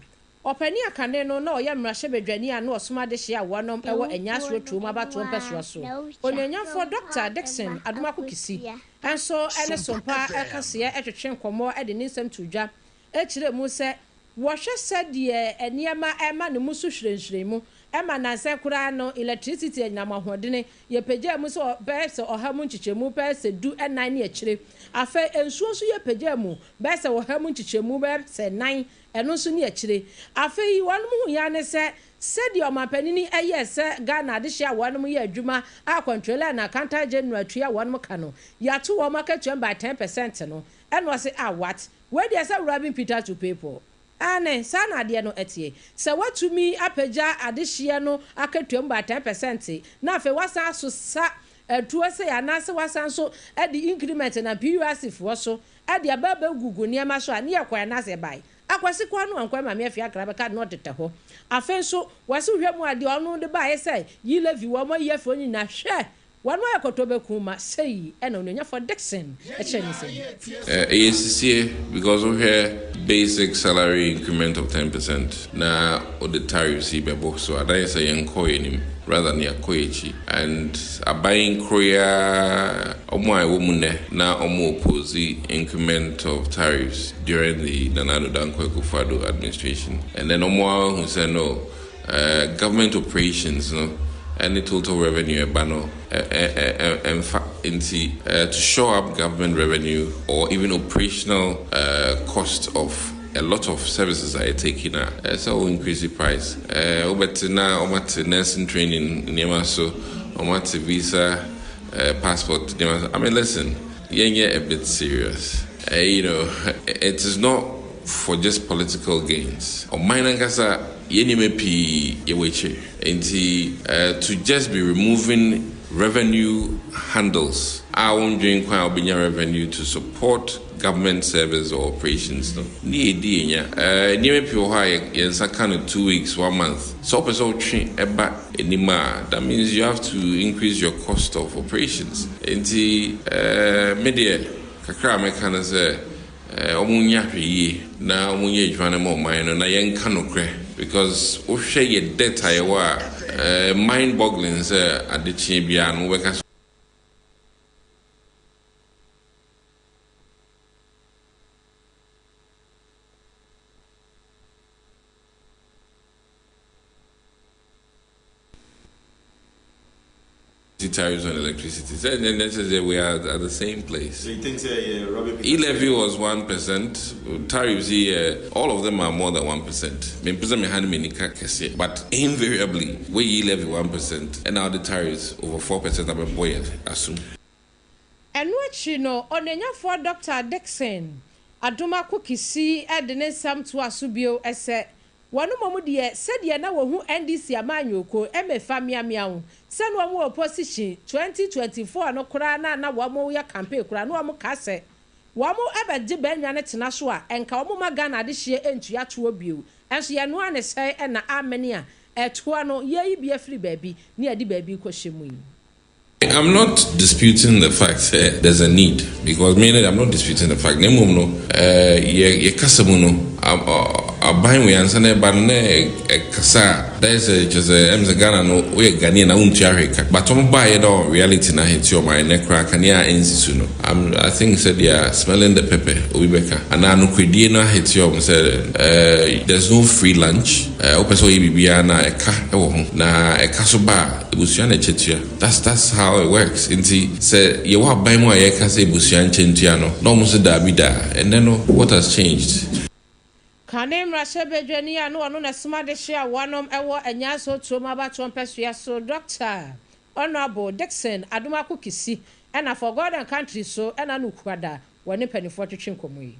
Ɔpanin a kane no na ɔyɛ mmarahyɛbadwani a na ɔsom adehyeɛ a wɔnom wɔ Anyaa Turom abatoɔ mpɛsoa so, Onuonyamfoɔ Dɔkta Dickson Adomako Kissi nso ne Sompa kaseɛ twetwe nkɔmmɔ de ne nsɛm too dwa kyerɛɛ mu sɛ wɔhwɛ sɛdeɛ nneɛma rema ne mu so hwirenhwiren mu ma nnansa koraa no electricity anyinam ahoɔdene yɛpagyaa mu sɛ bɛyɛ sɛ ɔha mu nkyekyɛmu bɛyɛ sɛ du nnan ne akyire. Afei nsuo nso yɛpagyaa mu bɛyɛ sɛ ɔha mu nkyekyɛmu bɛyɛ sɛ nan Ɛno nso ne akyire. Afei wɔnom hu yɛ ara ne sɛ, sɛdeɛ ɔmanpanini yɛɛ sɛ Ghana adehyeɛ a wɔnom yɛ adwuma a Controller and Accountant General tua wɔnom ka no, yɛato wɔn akatua mu by ten percent no, ɛna ɔse ah what? Wei deɛ sɛ robbing Peter to pay Paul. Aane, saa na adeɛ no teɛ. Sɛ woatumi apagya adehyeɛ no akatua mu by 10% na afei woasan asosa atuo sei anaase woasan nso de increment nam PURC foɔ so de aba abɛgugu nneɛma so a, ne yɛkɔe anaasɛ yɛbae. Akwasi kɔɔ no ankɔe Maame Afia Akra bɛka na ɔdeda hɔ. Afei nso, wɔse wohwɛ mu a deɛ ɔno de baeɛ sɛ yi levy wɔn ayi afi hɔ no nyinaa, hwɛ! Wɔn ayɛ kɔtɔ bɛku ma sei ɛna Onuonyafoɔ Dickson kyerɛ ne nsɛm mu. Ɛyɛ sisie because wohwɛ basic salary increment of 10% na wode tariffs yi bɛbɔ so a na ayɛ sɛ yɛnkɔɔ yɛn anim. rather than yɛakɔ yɛn akyi. And aban koro yi ara wɔn a ɛwɔ mu nnɛ na wɔn oppose increment of tariffs during the Nana Addo Dankwa Akufo-Addo administration and then wɔn ara ahu sɛ no government operations no ɛne total revenue ɛba no ɛmfa nti to shore up government revenue or even operational cost of a lot of services a yɛ taking a ɛsɛ wo increase price. Wobɛte na wɔate nursing training nneɛma so, wɔate visa passport nneɛma so. I mean listen, yɛnyɛ a bit serious. It is not for just political gains. Ɔman no ankasa yɛn nneɛma pii yɛwɔ akyire. Nti to just be removing revenue handles a wondwen kwan a wobɛnya revenue to support government service or operations no ne yɛdi yɛnya. Nneɛma pii wɔ hɔ a yɛn nsa ka no 2 weeks, one month. Sɛ wopɛ sɛ wotwe ɛba anim a, that means you have to increase your cost of operations. Nti me deɛ kakra a mɛka no sɛ ɔmo nya hwɛ yie na ɔmo nyɛ adwuma no ma ɔman no na yɛnka nokorɛ, because wohwɛ yɛ debt a yɛwɔ a, mind boggling sɛ adekyeɛ biara no wobɛka tariffs on electricity. So then necessarily we are at the same place. So you think say, Robin E-levy was 1%. Tariffs here, all of them are more than 1%. But invariably, we e-levy 1%, and now the tariffs over 4% are boy assume. Ɛno akyi no, ɔnanyafoɔ Dr Dickson Adomako Kissi de ne nsɛm to aso bio sɛ wɔn mmom deɛ, sɛdeɛ na wɔhu NDC amanyɔkuo ɛmɛfa mmeammea ho sɛne wɔn wɔ opposition 2024 no koraa na wɔn yɛ campaign koraa na wɔn ka sɛ wɔn ɛbɛgye bɛnwa no tena so a, ɛnka wɔn ma Ghana adehyeɛ ntua toɔ bio. Ɛnso yɛn noa ne sɛn ɛna amene a ɛtoa no yɛyi bi afiri baabi ne yɛde baabi kɔhyɛ mu yi. I'm not disputing the fact that there's a need, because me, I'm not disputing the fact. Na mmom no, yɛ kasa mu no, aban wei ansa na ɛba no na ɛkasa a that is kyerɛ sɛ ɛm sɛ Ghana no woyɛ Ghanaian na wontua hwee ka, but ɔmo baayɛ dɛ reality na ahete ɔman ne koraa kanea a ɛnsi so no, I think sɛ they are smelling the pepper. Obi bɛka anaa nokoredie no ahete ɔmo sɛ there's no free lunch. Wopɛ sɛ ɔyɛ biribiara na ɛka ɛwɔ ho na ɛka so ba a, ebusua na ɛkyɛ tua. That's how it works. Nti sɛ yɛwɔ aban mu a yɛka sɛ ebusua nkyɛn tua no na ɔmo nso daabi daa, ɛnɛ no what has changed? Kane mmarahyɛbadwani a no ɔno na soma de hyɛ a wɔnom ɛwɔ Anyanso tuom abatoɔ mpɛsoa so, Dr Honourable Dickson Adomako Kissi, ɛna for God and Country so ɛna no kuada wɔne mpanimfoɔ twetwe nkɔmmɔ yi.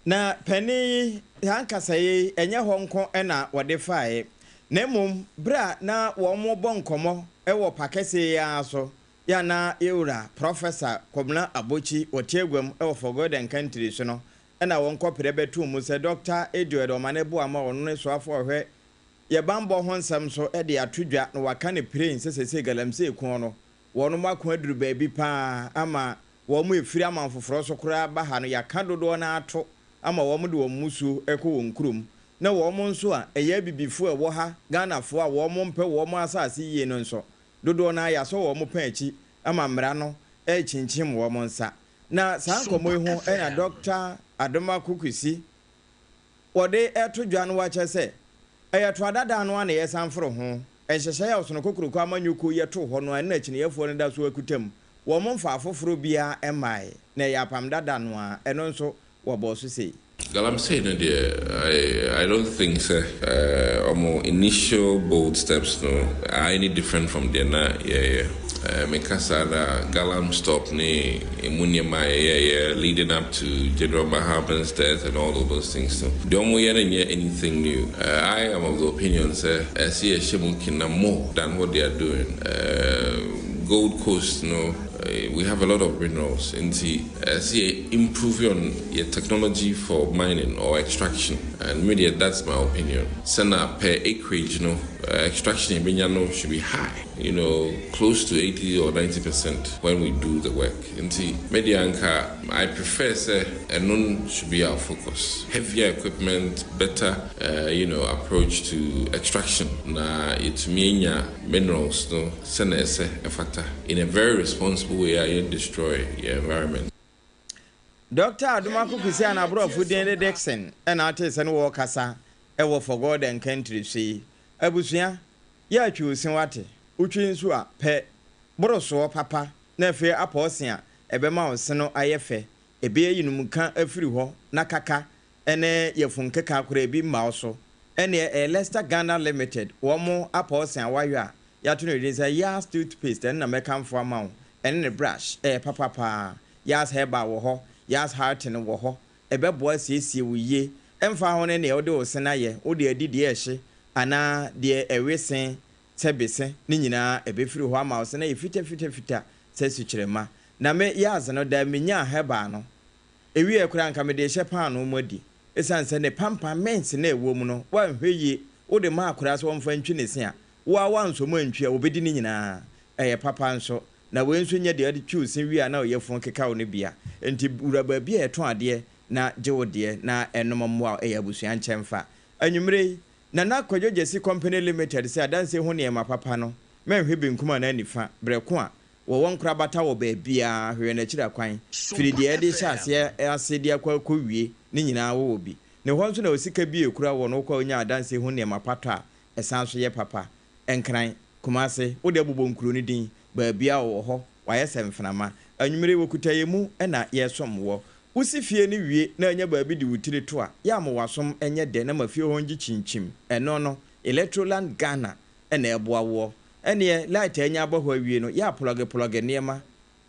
Na panin yi ankasa yi, ɛnyɛ hɔ nko ɛna wɔde faeɛ, na mmom berɛ a na wɔn bɔ nkɔmmɔ ɛwɔ pakɛseɛ yi ara so yɛ na yɛwura Professor Kɔmna Abokyi wɔte aguam ɛwɔ For God and Country so no, ɛna wɔn kɔpere bɛto mu sɛ Dr Edward Ɔmane Boama, ɔno ne soafo ɔhwɛ yɛbanbɔ ho nsɛm so, ɛde ato dwa na waka ne pire sɛ sɛsɛ galamsey ko no wɔn mo ako aduru baabi paa ama wɔn mo efiri aman foforɔ so koraa ba ha no, yɛaka dodoɔ no ato ama wɔn de wɔn musuo ɛkɔ wɔn kurom, na wɔn nso a ɛyɛ abibifoɔ a ɛwɔ ha, Ghanafoɔ a wɔn mpɛ wɔn asase yie no nso, dodoɔ no ayɛ wɔn pɛn akyi ama mmara no ɛrekyinkyim wɔn nsa. Na saa nkɔmmɔ yi ho ɛna Dr Adomako Kissi wɔde ɛto dwa no, wakyɛ sɛ ɛyɛ to adada no a na yɛsan foro ho nhyehyɛeɛ a ɔsono kokoroko amanyɔkuo yɛto hɔ no a, ɛna akyiniyɛfoɔ no da so akuta mu. Wɔn mfa afoforɔ biara mmae na ɛyɛ apam dada no a ɛno nso wɔbɔ so sei. Galamsey no deɛ, I don't think sɛ ɔmo initial bold steps no are any different from deɛ na yɛyɛ. Meka saa na Galam Stop ne emu nneɛma a yɛyɛyɛ leading up to General Mahama's death and all of those things no, deɛ ɔmo yɛ no nyɛ anything new. I am of the opinion sɛ ɛsɛ yɛhyɛ mu kina more than what they are doing. Gold Coast no We have a lot of minerals nti ɛsɛ sɛ yɛ improve on yɛ technology for mining or extraction and me deɛ that's my opinion. Sɛna per acreage no extraction yɛbɛnya no should be high you know close to 80 or 90% when we do the work nti me deɛ anka I prefer sɛ ɛno should be our focus heavier equipment better you know approach to extraction na yɛtumi anya minerals no sɛna ɛsɛ ɛfata in a very responsible way a yɛn destroy yɛn environment. Dɔkta Adomako Kwesi a n'aborɔfo din de Dickson na atee sɛ ne wɔrekasa wɔ For God and Country so yi. Abusua, yɛ atwi wo se wate? Wotwi nso a, pɛ borosoɔ papa na afei apɔɔse a ɛbɛma wo se no ayɛ fɛ. Ɛbɛyɛ yinom ka afiri hɔ na kaka ne yafunkeka koraa bi mma wo so. Ɛnneɛ ɛyɛ Lester Ghana Limited wɔn apɔɔse a wɔayɔ a yɛato no din sɛ Yas Toothpaste, ɛno na mɛkamfo ama wo, ɛne ne brush, ɛyɛ papa paa. Yas Herbal wɔ hɔ, Yas Harten wɔ hɔ, ɛbɛboa asiesie wo yie, ɛmfa ho ne nea wode wo se no ayɛ, wode adi deɛ ɛhye anaa deɛ ɛwe se sɛ bese, ne nyinaa ɛbɛfiri hɔ ama wo se no ayɛ fitafitafita sɛ sukyerɛmma. Na me Yas no, daa menyaa herbal no, ɛwieɛ koraa anka mede rehyɛ paanoo mu adi, ɛsiane sɛ ne pampan, mint, no a ɛwɔ mu no, woanhwɛ yie, wode ma akwadaa sɛ ɔmfa ntwi ne se a, Wo ara woansɔ mu antwi a, wɔbɛdi ne nyinaa. Ɛyɛ papa nso. Na wei nso nyɛ deɛ wɔde twi wo se wie a na wo yafunu keka wo no bi a. Enti wura baabi a yɛtɔn adeɛ na gye wo deɛ na ɛnom mmoa wo. Ɛyɛ abusua nkyɛmfa. Anwummere yi, Nana Kwadwo Gyasi Company Limited sɛ adansie ho nneɛma papa no, mɛnhwɛ benkum anaa nifa, berɛ ko a wɔwɔ nkorabata wɔ baabiara, hwehwɛ n'akyiri akwan, firi deɛ yɛde hyɛ aseɛ ase de akɔ akɔwie ne nyinaa wowɔ bi. Ne hɔ nso na osika bi a ɛkura wɔ no wokɔ a wonya adansie ho nneɛma pa tɔ a, Ɛsan nso yɛ papa. Nkran, Kumase, wo deɛ bobɔ nkuro no din, baabiara ɔwɔ hɔ, wayɛ sɛ mframa. Anwummere yi wɔkuta yɛn mu na yɛresom woɔ. Wosi fie no wie na anya baabi de wo tiri to a, yɛ a ma w'asom nyɛ dɛ na ma fie hɔ ngye kyinkyim. Ɛno no, Electroland Ghana na ɛboa woɔ. Ɛneɛ light a anya aba hɔ awie no, yɛ a plɔge plɔge nneɛma,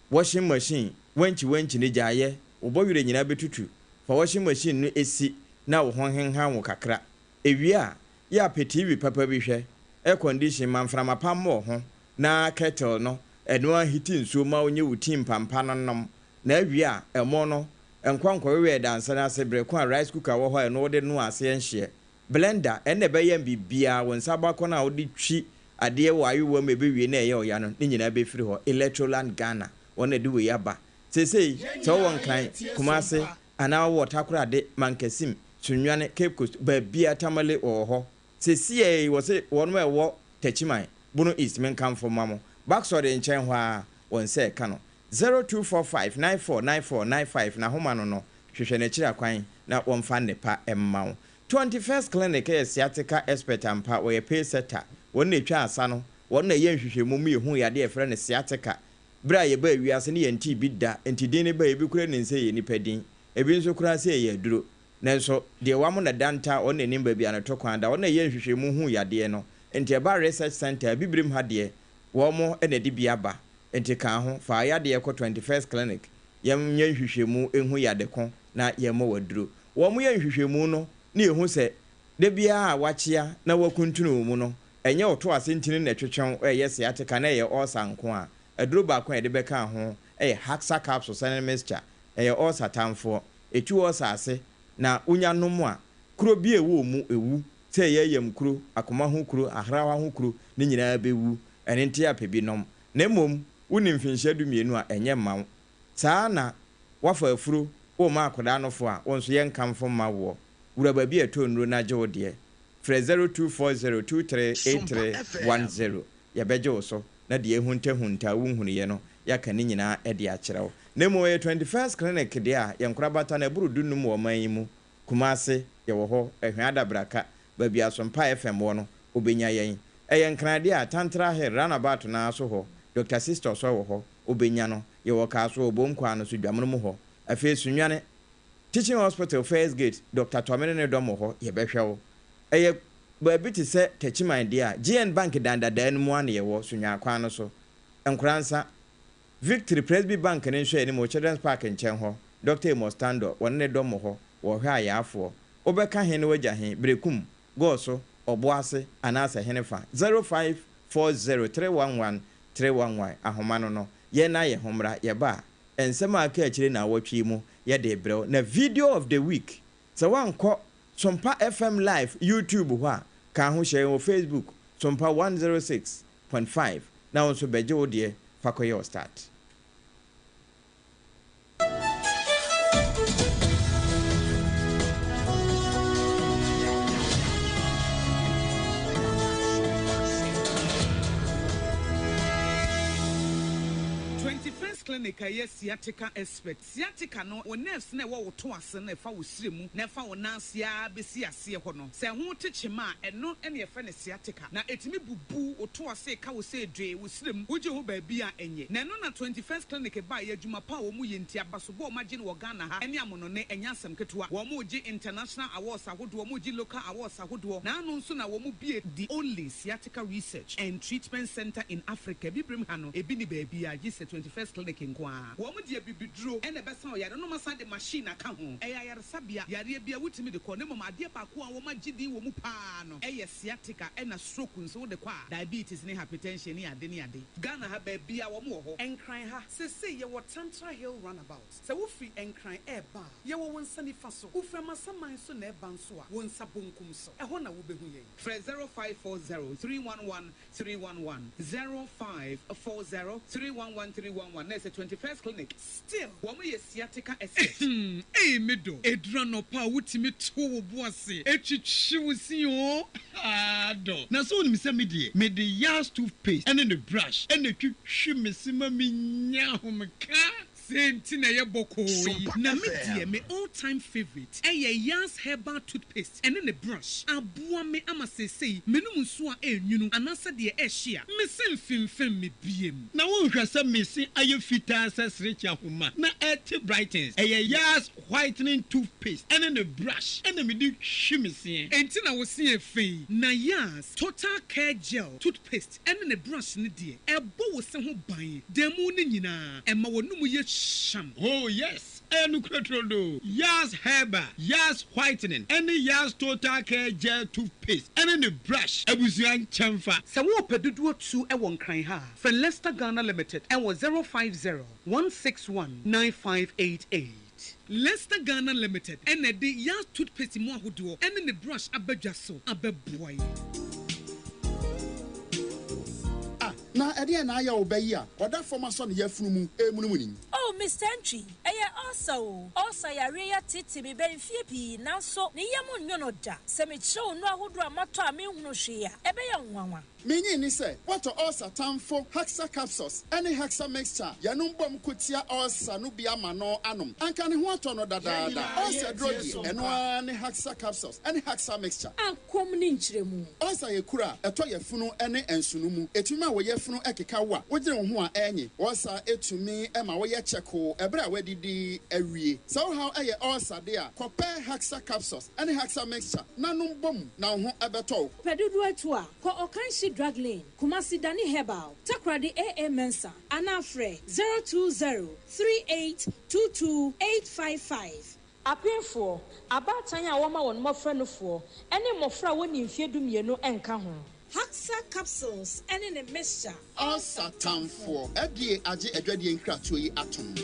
washing machine, wankyi wankyi no gyae yɛ, wo bɔwerɛ nyinaa bɛtutu. Fa washing machine no si na wo ho nhenhan wo kakra. Ewie a, yɛ a pɛ TV papa bi hwɛ, air condition ma mframa pa mmɔ ho, na kettle no, ɛno ara hiti nsuo ma wo nye wo tea mpampa no nnom. Na awie a, ɛmo no, nkɔ nkɔwewɛ dansa no ase bere ko a rice cooker wɔ hɔ a ɛno wode noa aseɛ nhyeɛ. Blender, ɛno na ɛbɛyam biribiara, wo nsa bakɔ no a wode twi adeɛ wɔ ayowa mu ɛbɛwie na ɛyɛ ɔya no, ne nyinaa bɛfiri hɔ. Electroland Ghana, wɔn na ɛde wei aba. Seesei, sɛ wowɔ Nkran, Kumase, Anaa wɔ Takoradi, Mankasim, Sunyani, Cape Coast, baabiara Tamale wɔwɔ hɔ. Sesiei wɔse wɔnom a ɛwɔ Techiman, Bono East menkamfo mma mo. Baksɔre nkyɛn hɔ ara wɔn nsa ɛka no. 0245 94 94 95 n'ahoma no no, hwehwɛ n'akyiri akwan na wɔmfa nnepa mma wo. 21st Clinic yɛ sciatica expert ampa, wɔyɛ pace setter, wɔn na ɛtwa asa no, wɔn na ɛyɛ nhwehwɛmu mu yɛhuu yadeɛ a yɛfrɛ no sciatica. Bere a yɛbaa wiase no yɛntee bi da, enti din no bae, ebi koraa nim sɛ ɛyɛ nnipa din, ebi nso koraa sɛ ɛyɛ aduro. Nanso, deɛ wamo na danta, ɔno na ɛnim baabi a ne to kwan da, ɔno na ɛyɛ nhwehwɛmu huu yadeɛ no. Enti ɛba research centre a, Abibirem ha deɛ, wɔn na ɛde bi aba. Enti ka ho, fa wo yadeɛ kɔ 21st Clinic, yɛnyɛ nhwehwɛmu nhu yade ko na yɛmmɔ wo aduro. Wɔn yɛ nhwehwɛmu no na yɛhu sɛ, da biara a wakyea na wakuntunu wo mu no, Ɛnyɛ wo to ase ntini na ɛtwetwe wo, ɛyɛ sciatica na ɛyɛ ulcer nko a. Aduro baako a yɛde bɛka ho yɛ Haxa capsules ne mixture. Ɛyɛ ulcer tamfoɔ. Ɛtu ulcer ase na wonya nom a, kuro bi a ɛwɔ wo mu ɛwu. Sɛ ɛyɛ ayam kuro, akoma ho kuro, ahrawa ho kuro, ne nyinaa bɛwu. Ɛno nti a pɛ bi nom. Na mmom wonni mfinhyia dumienu a, ɛnyɛ mma wo. Saa ara na woafa afuro, worema akwadaa nofo a, wo nso yɛnkamfo mma woɔ. Wura baabi a ɛtɔ nnuro na gye wo deɛ. Frɛ 0240238310. Yɛbɛgye wo so na deɛ ahuntahunta a wonhunuiɛ no, yɛaka ne nyinaa de akyerɛ wo. Na mmom ɛyɛ 21st Clinic deɛ a, yɛn nkorabata no ɛboro dunnum wɔ ɔman yi mu. Kumase, yɛwɔ hɔ, Ɛhwɛ Adabraka, baabi a Asompa FM wɔ no, wobɛnya yɛn. Ɛyɛ Nkran deɛ a, Tantra Hill, Runabout no ara so hɔ, Doctor Sister Osoi wɔ hɔ, wobɛnya no. Yɛwɔ Kasoa, Obom kwan no so, Dwamono mu hɔ. Afei Sunyani, Teaching Hospital First Gate, Doctor Twame ne ne dɔm wɔ hɔ, yɛbɛhwɛ wo. Ɛyɛ baabi te sɛ Techiman deɛ a, GN Bank dan dadaa no mu ara na yɛwɔ, Sunyani kwan no so. Nkoransa, Victory Presby Bank no nhwɛanim wɔ Children's Park nkyɛn hɔ, Doctor Amos Tandor, wɔne ne dɔm wɔ hɔ, wɔhwɛ ayaafoɔ. Wobɛka he ne w'agya he, Berekum, Gɔɔso, Ɔboase, anaasɛ henefa? 0540 311 311, ahoma no no. Yɛn na yɛ ho mmra yɛba a, nsɛm a aka akyire na awɔtwe yi mu yɛde brɛ wo. Na video of the week, sɛ woankɔ Sompa FM live YouTube hɔ a, ka ho hyɛ yɛn wɔ Facebook Sompa 106.5 na wo nso bɛgye wo deɛ fa kɔyɛ wo start. 21st Clinic a ɛyɛ sciatica expert. Sciatica no, wo nerves na ɛwɔ wo to ase no ɛfa wo srɛ mu na ɛfa wo nan ase ara bɛsi aseɛ hɔ no. Sɛ ɛho te kyema a, ɛno na yɛfrɛ no sciatica. Na ɛtumi bubu wo to ase ka wo sɛ dwee wo srɛ mu, wogye ho baabi a ɛnyɛ. Na ɛno na 21st Clinic baeɛ, adwuma pa a wɔn yɛ nti, abasobɔ a wɔn agye no wɔ Ghana ha ne amonone, ɛnyɛ asɛm ketewa. Wɔn regye international awards ahodoɔ, wɔn regye local awards ahodoɔ. Na ano nso na wɔn bue the only sciatica research and treatment centre in Africa. Abibirem ha no, ebi nni baabiara gye sɛ 21st Clinic nko ara. Wɔn de abibiduro na ɛbɛsa ɔyare no, na wɔasan de machine aka ho. Ɛyɛ ayaresabea, yareɛ biara wotumi de kɔ, na mmom adeɛ baako a wɔagye din wɔ mu pa ara no yɛ sciatica ɛna stroke nso wode kɔ a, diabetes ne hypertension ne ade ne ade. Ghana ha baabiara wɔn wɔ hɔ. Nkran ha, seesei yɛwɔ Tantra Hill Runabout. Sɛ wofiri Nkran reba a, yɛwɔ wo nsa nifa so. Wofiri Amasaman nso na ɛreba nso a, wo nsa bonkum so. Ɛhɔ na wobɛhu yɛn. Frɛ 0540 311 311, 0540 311 311 na ɛsɛ 21st Clinic. Still, wɔn yɛ sciatica expert. Ei me dɔ, ɛduru anɔpa a wotumi to wo bo ase twitwi wo se oo, haa dɔ. Na sɛ wonim sɛ me deɛ, mede Yas toothpaste ne ne brush na ɛtwitwi me se ma menya ahomeka. Sei nti na ɛyɛ bɔkɔɔ yi. Na me deɛ me all time favourite ɛyɛ Yas herbal toothpaste ɛne ne brush. Aboa me ama seesei menom nsuo a ɛnwunu anaasɛ deɛ ɛhye a, me se mfemfem me biem. Na wonhwɛ sɛ me se ayɛ fitaa sɛ serekye ahoma na ɛte brightens. Ɛyɛ Yas whitening toothpaste ɛne ne brush ɛna mede twi me seɛ. Enti na wo se yɛ fɛ yi. Na Yas total care gel toothpaste ɛne ne brush no deɛ, ɛbɔ wo se ho ban da mu no nyinaa, ɛma w'anomu yɛ hyam. Oh yes, ɛyɛ nokorɛ turodoo. Yas Herbal, Yas Whitening ɛne Yas Total Care Gel Toothpaste ɛne ne brush abusua nkyɛnfa. Sɛ worepɛ dodoɔ tu wɔ Nkran ha a, frɛ Lester Ghana Limited wɔ 050 161 9588. Lester Ghana Limited na ɛde Yas Toothpaste mu ahodoɔ ne ne brush aba dwa so abɛboa yɛn. Ah, na ɛdeɛn na ayɛ wo ba yi a ɔda fam asɔ ne yafunu mu remunumunu yi? Oh, Mister Antwi, ɛyɛ ulcer o. Ulcer yareɛ yi atete me bɛ mfeɛ pii, nanso ne yam nnwo no da. Sɛ mekyerɛ wo nnuro ahodoɔ a matɔ a menhunu hwee a, ɛbɛyɛ wo nwanwa. Minnye nni sɛ woatɔ ulcer tamfo Haxa capsules ne Haxa mixture a yɛnom bom ko tia ulcer no bi ama no anom. Anka ne ho atɔ no dadaada. Ulcer duro deɛ, ɛno ara ne Haxa capsules ne Haxa mixture. Akɔm ne nkyerɛmu. Ulcer yɛ kuru a ɛtɔ yafunu ne nsono mu. Etumi ma wo yafunu keka wo a wogyene wo ho a ɛnye. Ulcer tumi ma woyɛ kyɛkoo ɛberɛ a woadidi awie. Sɛ wo haw yɛ ulcer de a, kɔpɛ Haxa capsules ne Haxa mixture na nom bom na wo ho bɛtɔ wo. Pɛ dodoɔ atu a, kɔ Ɔkanhyi Drug Lane, Kumasi Dani Herbal, Takoradi AA Mensah anaa frɛ 020 3822 855. Apemfoɔ, abaatan a wɔma wɔn mmɔfra nufoɔ, ne mmɔfra a wɔnni mfeɛ 12 nka ho. Haxa capsules ne ne mixture. Ulcer tamfoɔ, FDA agye adwadie nkratoɔ yi atom.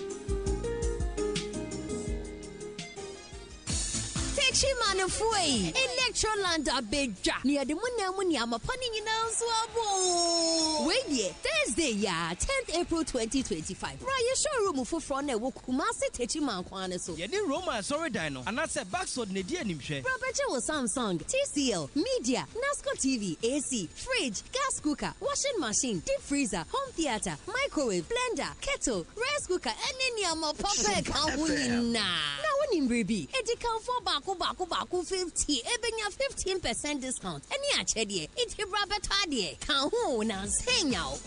Techimanfoɔ ei, Electroland abɛdwa na yɛde mo nan mu nneɛma pa no nyinaa nso aba oo. Wei deɛ, Thursday yi ara, tenth April 2025, bra yɛn showroom foforɔ no a ɛwɔ Kumasi Techiman kwan no so. Yɛne Roma asɔredan no anaasɛ Baxod na edi animhwɛ. Bra bɛgye wo Samsung, TCL, Media, Nasco TV, AC, fridge, gas cooker, washing machine, deep freezer, home theatre, microwave, blender, kettle, rice cooker, ɛne nneɛma papa a ɛka ho nyinaa. Na wonim biribi? Adikanfoɔ baako baako baako 50 bɛnya 15 percent discount ne akyɛdeɛ. Nti bra bɛtɔ adeɛ. Ka ho o, na ansa nya wo.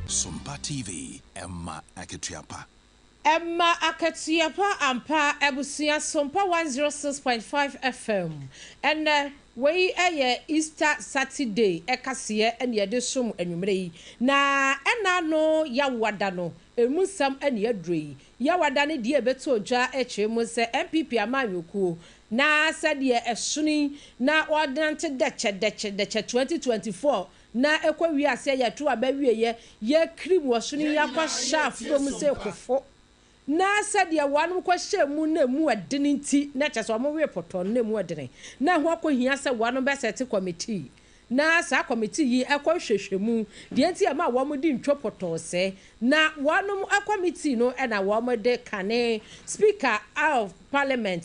Sompa TV, ɛma akatua pa. Ɛma akatua pa ampa abusua. Sompa 106.5 FM ɛnɛ. Wei yɛ Easter Saturday kaseɛ na yɛde som anwummerɛ yi. Na ɛna ano Yawoada no, ɛmu nsɛm na yɛaduro yi. Yawoada no deɛ ɛbɛtɔ dwa kyerɛ mu sɛ NPP amanyɔkuo na sɛdeɛ ɛsono yi na wɔnante dɛkyɛ dɛkyɛ dɛkyɛ 2024 na ɛkɔ wie aseɛ yɛto aba wieɛ yɛkrim ɔsono yi akɔhyɛ aforɔ mu sɛ kofo. Na sɛdeɛ wɔnom kɔhyɛɛ mu na ɛmu ɛdene nti, na kyerɛ sɛ wɔn wee pɔtɔɔ no na ɛmu ɛdene, na ɛho akɔhia sɛ wɔnom bɛsɛte kɔmitii, na saa kɔmitii yi ɛkɔ nhwehwɛmu, deɛ nti ɛma wɔn di ntwo pɔtɔɔ sɛɛ, na wɔnom kɔmitii no na wɔn de kane Speaker of Parliament,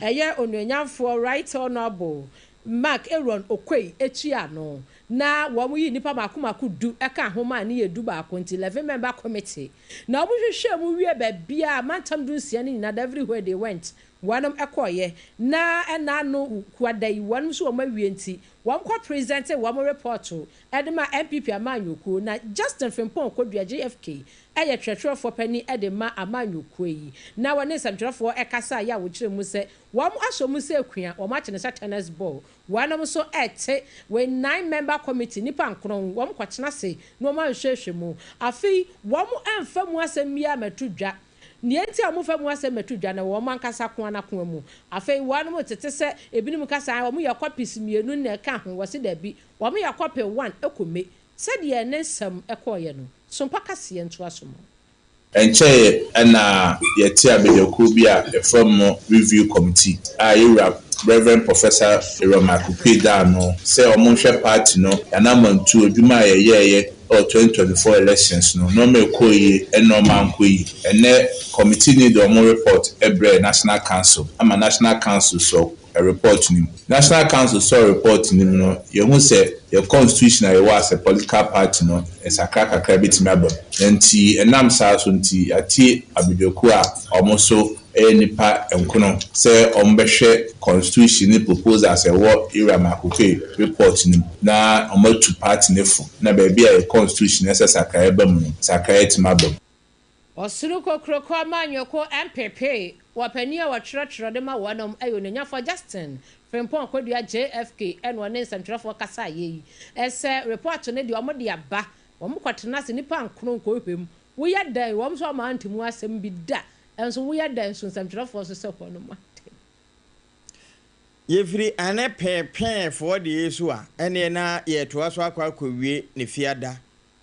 ɛyɛ Onuonyamfoɔ Right Honourable Mark Aaron Oquaye tua ano, na wɔn yii nnipa mako mako du kaa ho maa ne yɛ dubaako nti 11 member committee na wɔn hwehwɛɛ mu wiee baabiara mantam dunsia no nyinaa everywhere they went wɔnom kɔeɛ na ɛna ano kuada yi wɔnom nso wɔn awie nti wɔn kɔ presente wɔn report de maa NPP amanyɔkuo na Justin Frimpong Kodua JFK yɛ twerɛtwerɛfoɔ panin de ma amanyɔkuo yi na wɔne nsɛmtwerɛfoɔ kasaeɛ a wɔkyerɛ mu sɛ wɔn asɔ mu sɛ kua wɔn akye no sɛ tennis ball Wɔnom nso te wei nine member committee, nnipa nkron, wɔn kɔtena ase na wɔn anhwɛhwɛ mu. Afei wɔn amfa mu asɛm biara mmɛto dwa. Nea enti a wɔmfa mu asɛm mmɛto dwa no wɔ wɔn ankasa ko ara akoa mu. Afei wɔnom tete sɛ ebinom ka sɛ ae wɔn yɛ copies mmienu na ɛka ho, wɔse dabi, wɔn yɛ copy one kɔ me. Sɛdeɛ ne nsɛm kɔeɛ no, Sompa kaseɛ ntoaso mu. Ɛnkyɛeɛ na yɛtee abadwakuo bi a yɛfrɛ mo Review Committee a yɛn wura Rev. Professor Aaron Michael Quay da ano sɛ wɔnhwɛ party no, yɛn anammɔntuo, adwuma a yɛyɛeɛ wɔ 2024 elections no, nnoɔma a ɛkɔɔ yie ne nnoɔma a ankɔ yie. Ɛnnɛ committee no de wɔn report brɛɛ National Council ama National Council sɔ report no mu. National Council sɔɔ report no mu no, yɛhu sɛ yɛ constitution a yɛwɔ as a political party no, nsakra kakra bɛtumi aba mu. Na nti ɛnam saa so nti, yɛate abadwakuo a wɔn nso yɛ nnipa nkono sɛ wɔbɛhwɛ constitution ne proposals a ɛwɔ Ira Makokoe report no mu na wɔatu party no fo na baabi a yɛ constitution no ɛsɛ sakraeɛ ba mu no, sakraeɛ atumi aba mu. Ɔsoro Kokroko Amanyɔkuo, NPP, wɔ panin a ɔtwerɛtwerɛ de ma wɔnom yɛ Onuonyafoɔ Justin Frimpong Kodua, JFK, ɛna ɔne nsɛmtwerɛfoɔ kasaeɛ yi sɛ report no deɛ wɔn de aba, wɔn kɔtena ase nnipa nkron kɔhwɛ mu, woyɛ dɛn wɔn nso wɔn ante mu asɛm bi da, nso woyɛ dɛn nso nsɛmtwerɛfoɔ nso sɛ wɔnom ante mu. Yɛfiri ane peepeefoɔ deɛ yi so a, ɛnneɛ na yɛretoa so akɔ akɔwie ne fiada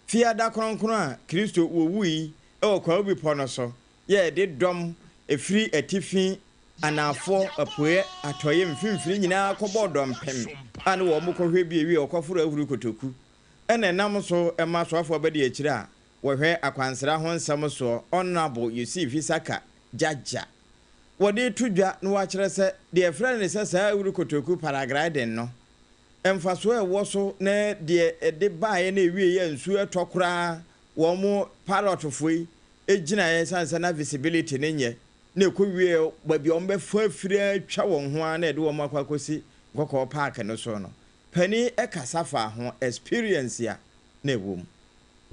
Fiada kronkron a Kristo wowui wɔ Kwawu Bepɔ no so yɛ de dɔm firi atifi, anaafoɔ, apueɛ, atɔeɛ, mfimfini nyinaa kɔbɔɔ dɔmpem a ne wɔn kɔhwɛ bi awie ɔkɔforo ahuru kotoku na ɛnam so ma asoafoɔ abadiakyire a wɔhwɛ akwansra ho nsɛm soɔ Honourable Yusuf Isaka Jaja wɔde reto dwa na wɔakyerɛ sɛ deɛ ɛfrɛ no sɛ saa ahuru kotoku paragliding no mfasoɔ a ɛwɔ so ne deɛ ɛde baeɛ na ɛwieeɛ a nsuo ɛtɔ koraa wɔn pilotfoɔ yi gyinaeɛ ɛsiane sɛ na visibility no nyɛ na ɛkɔwieɛ baabi a wɔbɛfa afiri atwa wɔn ho ara na ɛde wɔn akɔ akɔsi Nkɔkɔɔ park no so no panin kasa faa ho experience a na ɛwɔ mu.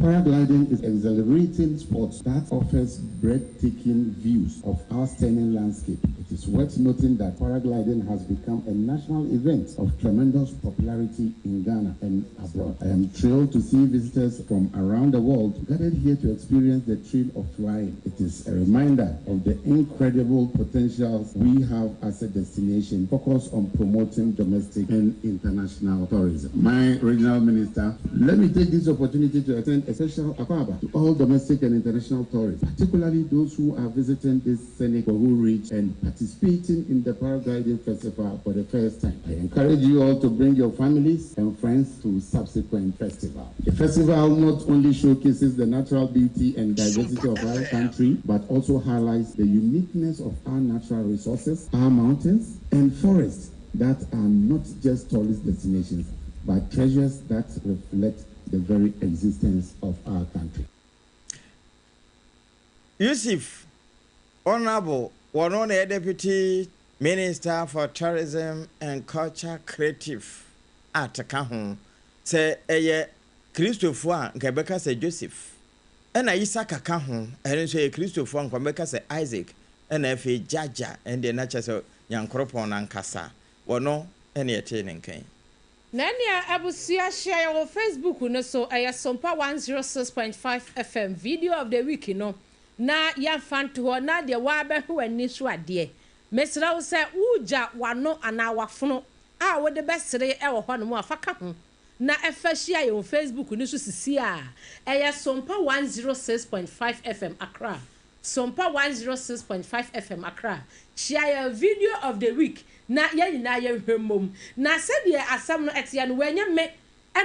Paragliding is an exhilarating sport that offers breathtaking views of our stunning landscape. It is worth noting that paragliding has become a national event of tremendous popularity in Ghana and abroad. I am thrilled to see visitors from around the world gathered here to experience the thrill of flying. It is a reminder of the incredible potentials we have as a destination focused on promoting domestic and international tourism. My regional minister, let me take this opportunity to extend a special akwaba to all domestic and international tourists, particularly those who are visiting this scenic Kwahu Ridge and participating in the paragliding festival for the first time. I encourage you all to bring your families and friends to subsequent festivals. The festival not only showcases the natural beauty and diversity of our country, but also highlights the uniqueness of our natural resources, our mountains, and forests that are not just tourist destinations, but treasures that reflect the very existence of our country. Yusif Honourable wɔno na ɛyɛ Deputy Minister for Tourism and Culture Creative Art ka ho. Sɛ ɛyɛ Kristofoɔ a nka ɛbɛka sɛ Joseph. Ɛna Isaka ka ho, ɛno nso ɛyɛ Kristofoɔ a nka wɔbɛka sɛ Isaac. Ɛna afei Jaja ɛno deɛ na kyerɛ sɛ Nyankoropɔn no ankasa. Wɔno. ɛne yɛtee ne nka yi. Na ɛnea abusua hyia yɛn wɔ Facebook no so, ɛyɛ Sompa 106.5 FM Video of the Week no na yɛmfa nto hɔ na deɛ woabɛhwɛ w'ani so adeɛ. Mesrɛ wo sɛ wogya w'ano anaa w'afono a wode bɛsere wɔ hɔnom a, fa ka ho na fa hyia yɛn wɔ Facebook no so sisi a, ɛyɛ Sompa 106.5 FM Accra. Sompa 106.5 FM Accra. Hyia yɛn Video of the Week na yɛn nyinaa yɛnhwɛ mmom. Na sɛdeɛ asɛm no teɛ no, ɛnyɛ me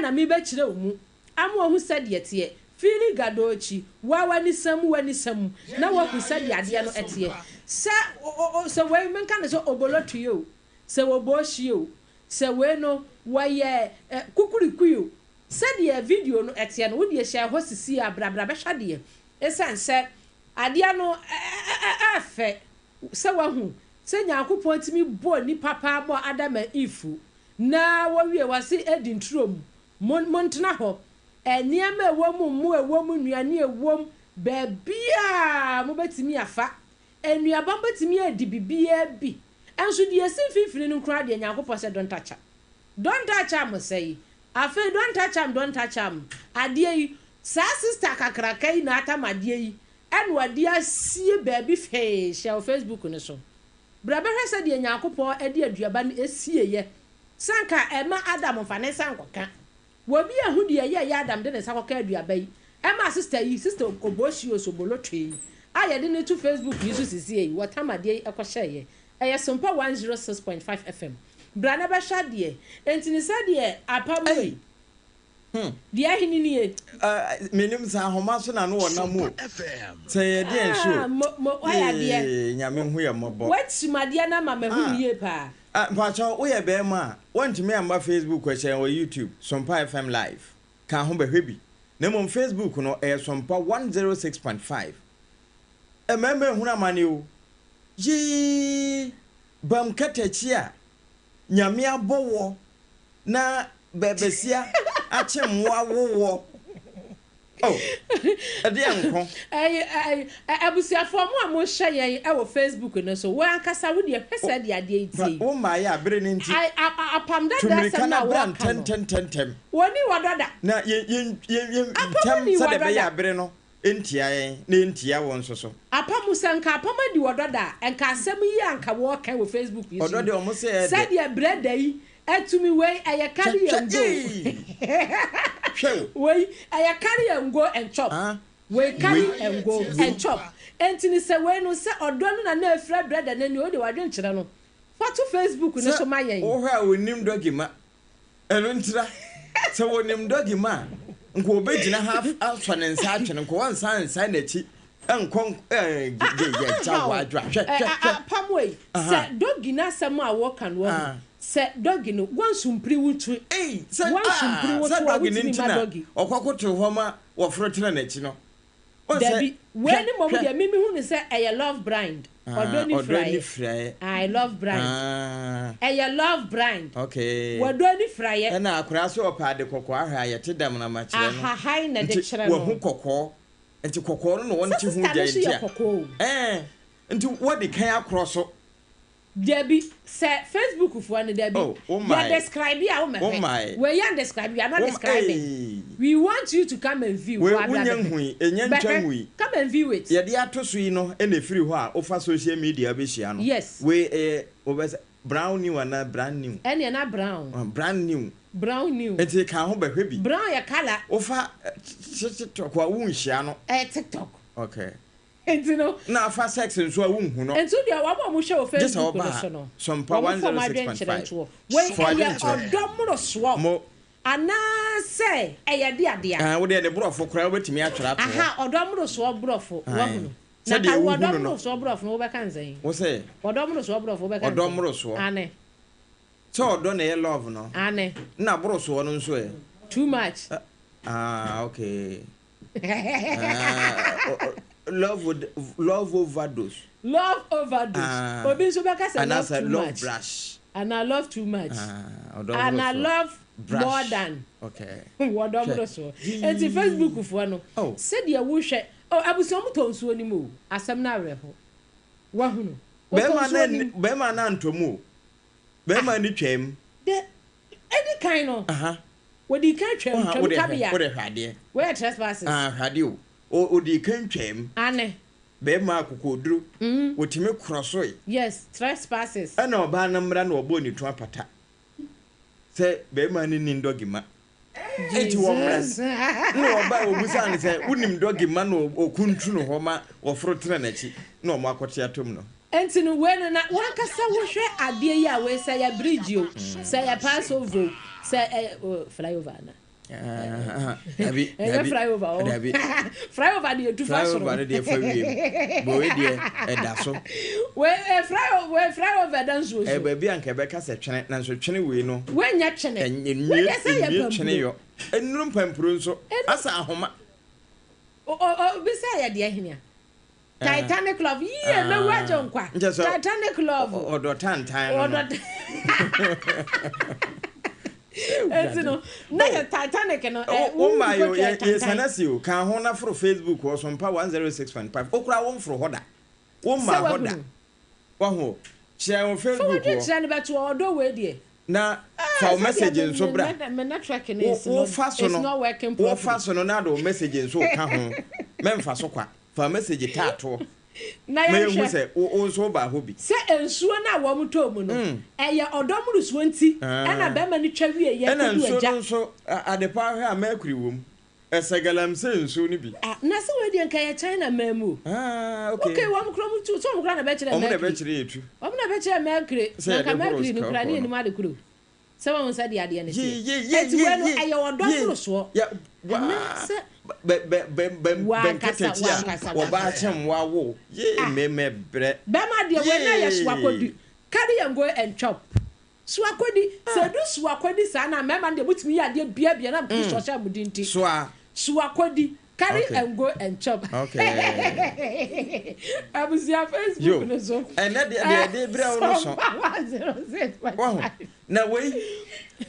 na merebɛkyerɛ wo mu ama woahu sɛdeɛ ɛteɛ. Firi Gadochi, wo ara w'anisa mu, w'anisa mu, na woahu sɛdeɛ adeɛ no teɛ. Sɛ, o, o, sɛ wei, menka no sɛ Obolotui o, sɛ Oboshi o, sɛ wei no, wɔyɛ eh, Kukurikui o, sɛdeɛ video no teɛ no, wo deɛ hyɛ hɔ sisi a, bra, bra bɛhwɛ adeɛ. Esiane sɛ adeɛ no ɛ, ɛ, ɛ, ɛfɛ, sɛ woahu sɛ Nyankopɔn tumi bɔɔ nnipa paa bɔɔ Adam and Eve na wɔwie wɔse Eden turo mu mo montena hɔ nneɛma a ɛwɔ mu mmoa a ɛwɔ mu nnuane a ɛwɔ mu baabiaa mobɛtumi afa nnuaba mobɛtumi adi bibiaa bi nso deɛ ɛsi mfimfini no nkoraa deɛ Nyankopɔn sɛ don't touch am don't touch am sɛi afei don't touch am don't touch am adeɛ yi saa sister kakraka yi na atam adeɛ yi Ɛna ɔde asie baabi fee hyɛ wo Facebook no so. Bra bɛhwɛ sɛdeɛ Nyankopɔn de aduaba no sieeɛ sɛ anka ɛmma Adam mfa ne nsa nkɔka. Obi anhu deɛ ɛyɛeɛ Adam de ne nsa kɔkaa aduaba yi. Ɛmaa sister yi, sister Oboshio Sobolotwe yi a yɛde no to Facebook yi so sesie yi, wɔtam adeɛ yi kɔhyɛeɛ. Ɛyɛ Sompa 106.5 FM. Bra na bɛhwɛ adeɛ. Enti ne sɛdeɛ apam wei. Hmm. Deɛ ahene nie. Eh, menim sɛ ahoma so na no wɔ nam o. Sɛ yɛ deɛ nso. Ah, mo, mo, wayɛ adeɛ. Yee, nyame hu yɛ mmɔbɔ. Wakyim adeɛ no ama mahu no yie paa. Ah, mpakyɛw, woyɛ bɛɛma a, woantumi amma Facebook ɛhyɛn wɔ YouTube, Sompa FM Live. Ka ho bɛhwɛ bi. Na mmom Facebook no, ɛyɛ Sompa 106.5. Mmarima ehunu amane o. Yee, bam katakyi a Nyame abɔ wɔ na bɛbɛsia akye mmoa wo wɔ oh ɛdeɛ nko. Ɛyi ɛyi abusuafoɔ mo a mo hwɛ yɛn ɛwɔ Facebook no so wo ankasa wo deɛ hwɛ sɛ deɛ adeɛ yi tie yi. Wo mmaeɛ a bere no nti. Ai a a apam Tu dada mmirika asɛm no na a bra wɔka no. ntɛntɛntɛntɛm. Wɔnni wɔ dada. Na yɛn yɛn yɛn yɛn Apam ntɛm nni wɔ sɛdeɛ ɛbɛyɛ dada. a bere no ntia yɛn na ɛntia wo nso so. Apam sɛ nka apam adi wɔ dada a nka asɛm yi a nka wɔka wɔ Facebook yi so Ɔdɔ yi deɛ wɔn se ɛyɛ dɛ. sɛdeɛ brɛda yi Atumi wei ɛyɛ carry and go Hwɛ o. Wei ɛyɛ carry and go and chop Wei carry and go and chop Enti no sɛ wei no sɛ ɔdɔ no na na afira brɛda no ani o wode w'adwenkyerɛ no fa to Facebook no so Sɛ ma yɛn. wohwɛ a wɔnnim doggy ma ɛno ntira Sɛ wɔnim doggy ma a nka wɔbɛgyina ha asɔ ne nsa atwe no nka wɔnsan nsan n'akyi nkɔ eh gya wadwa hwɛ hwɛ hwɛ. Apam wei sɛ doggy no asɛm a wɔka no wahu Sɛ dɔgi no, wɔnso mpiri wo to. Ei, sɛ Wɔnso mpiri ah, wo sɛ to a, dɔgi no wotumi nti ma na dɔgi. ɔkɔkotow hɔ ma wɔforo tena n'akyi no. Wohu sɛ, Dabi, wei hwɛ, ne mmom hwɛ. deɛ me mehu no sɛ ɛyɛ love blind. Ah, Ɔdɔ ani ɔdɔ ani firaeɛ. firaeɛ. Ae, love blind. Ah. Ɛyɛ love blind. Okay. Wɔdɔ ani firaeɛ. Ɛna akwadaa sɛ ɔpɛ ade kɔkɔɔ ahwɛ a, yɛte dam na makyerɛ no. Ahahan na ɛde Nti, kyerɛ no. wahu kɔkɔɔ. Nti kɔkɔɔ no na Sɛ ɔnte ho sister no gyae nso nti yɛ a. kɔkɔɔ o. Ɛɛ, nti wɔde kan akorɔ so. Dabi, sɛ Facebook foɔ no dabi, Oh, wo yɛ mae. describe a wo Wo mɛhwɛ, mae. wei yɛn describe, we are not Wo describing, eii. we want you to come and view, Wei wa bra wonya bɛhwɛ, nhui, ɛnya ntwa bɛhwɛ, ngui. come and view it. Yɛde ato so yi no na ɛfiri hɔ a wofa social media wobɛhyia no. Yes. Wei ɛyɛ wobɛsɛ brown new anaa brand new? Ɛneɛ na brown. Ah, brand new. Brown new. Nti ka ho bɛhwɛ bi. Brown yɛ colour. Wofa TikTok a wonhyia no. Ɛyɛ TikTok. Okay. Nti no. Na afa sex nso a wonhu no. Nti wo deɛ wɔn a wɔhwɛ wɔ Gye sɛ Facebook woba no ha. so no, Sompa wɔn fa wɔn adwenkyerɛ 106.5. ntoɔ. Wei Fa ɛyɛ w'adwenkyerɛ. ɔdɔ mmorosoɔ Mo. anaasɛ ɛyɛ deadea? Ah, wo deɛ ne borɔfo koraa wobɛtumi atwerɛ ato hɔ. Aha, ɔdɔ mmorosoɔ borɔfo, Ae. woahunu. Na Sɛdeɛ ka wo wohu ɔdɔ no no. mmorosoɔ borɔfo no wobɛka no sɛn? Wo se? Ɔdɔ mmorosoɔ borɔfo wobɛka no Ɔdɔ sɛn? mmorosoɔ. Aane. Sɛ ɔdɔ na ɛyɛ love no. Aane. Nna borosoɔ no nso ɛ? Too much. Ah, okay. Ah, love love overdose. Love overdose. Ah, Obi nso bɛka sɛ love too love much. brush. Ana love too much. Ah, ɔdɔ Ana love brush. more than. Okay. Wɔdɔ Hwɛ. mmoro so. Enti Facebook foɔ no, Oh. sɛdeɛ wohwɛ, oh, abusua wɔn tɔ nsuo no mu o, asɛm no awerɛho. Wahunu. Wɔtɔ Bɛrima nsuo no no mu. bɛrima no antɔ mu o. Bɛrima no twaam. De edi kan no. Wɔdii kan twam, twam kabea. Wode hwɛ adeɛ. Wei yɛ trespasses. Ah, hwɛ adeɛ o. Ɔdii kan twaam. Ane. Bɛrima akokoɔduro. Wɔtumi korɔsoe. Yes, trespasses. Ɛna ɔbaa no mmra na ɔbɔɔ ne tu apata sɛ bɛrima no nni ndɔge ma. Enti wɔmmra. Ɛna ɔbaa wɔbisaa no sɛ, wonim dɔge ma na ɔkuntunu hɔ ma wɔforo tena n'akyi na wɔn akɔte atom no. Enti no wei no na wankasa wohwɛ adeɛ yi a wei sɛ yɛ bridge o, sɛ yɛ pass over o, sɛ ɛyɛ oh, flyover ana? Dabi, Ɛnyɛ dabi, flyover o. dabi. Flyover deɛ etu fa soro. Flyover no deɛ fa wiem, but wei deɛ ɛda so. Wei eh, fly wei flyover da nsuo Ɛyɛ so. baabi a nka ɛbɛka sɛ twene, nanso twene wei no. Wei nyɛ twene. Ɛnyɛ Wei nnue, deɛ sɛ yɛ nnue twene pampuro. yɔ. Nnuru mpampuro nso, asa ahoma. O o o, obi sɛ yɛ deɛ hene a. Titanic love yie mɛwu agye nkwa. Titanic love. Ɔdɔ tantan no no. Eti no na yɛ Titanic no. Wo mmaa yo yɛ yɛ sanasi o kan ho na foro Facebook wɔ so mpa 106.5 okura wo mforo hɔ da. Wo mmaa hɔ da. Wahu kyerɛ wɔ Facebook wɔ. Kyerɛ no bɛto ɔdɔ wei deɛ. Na fa wo message nso bra. Wo fa so no wo fa so no na de wo message nso ka ho. Mɛmfa so kwa. Fa message taa toɔ Na ma yɛnhu yɛnhwɛ. sɛ wo wo nso wobaa hɔ bi. Sɛ nsuo no a wɔtɔɔ mu no, ɛyɛ ɔdɔ mmorosoɔ nti na barima no twa wieeɛ Ɛna kɔduu nsuo agya. no nso, adepa ahwɛ a mercury wɔ mu. Ɛsɛ galamsey nsuo no bi. Ah, na sɛ wei deɛ nka ɛyɛ China man mu o. Ah, okay. Okay, wɔn kura wɔn tu, sɛ wɔn kura na bɛkyerɛ Wɔn na mercury. bɛkyerɛ yɛ tu. Wɔn na bɛkyerɛ mercury. Sɛ Na yɛde nka horo mercury no sika kura ne kɔɔ yɛnim no. ade koro. Sɛ wahu sɛdeɛ adeɛ no Ye teɛ. ye ye Enti ye wei no, ye ɛyɛ ɔdɔ ye mmorosoɔ. ya waa Anaasɛ bɛ bɛ bɛ bɛ wankasa bɛnkɛtɛkyi a wankasa wɔbaa wankasa. kyɛm wawo ye Ah, mmɛmɛ brɛ bɛrima deɛ wei na yɛ soakɔdi. yee. Carry and go and chop. Soakɔdi, sɛ ɛdu soakɔdi saa no a, mmarima no deɛ motumi yɛ adeɛ biabia na Kristo ahyɛ mo din nti. Soa. Soakɔdi, carry Okay. and go and chop. Okay. Abusua Facebook Yo, no so. ɛnɛ deɛ deɛ ɛde brɛ wo no so. Sɔmpa 106.5. Wahu. Na wei,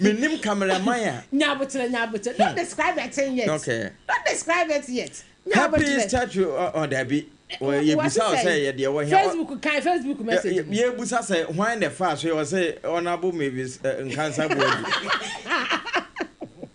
mennim cameraman a. Nya aboterɛ, nya aboterɛ. Don't describe the thing yet. Okay. Don't describe it yet. Nya Happy aboterɛ. statue, ɔ ɔ dabi. Yɛbusa wo sɛ yɛ deɛ wɔ hia. Facebook, kan Facebook message. Yɛbusa sɛ hwan na ɛfaa so yɛ ɔsɛ Honourable Mavis Nkansa Boadu.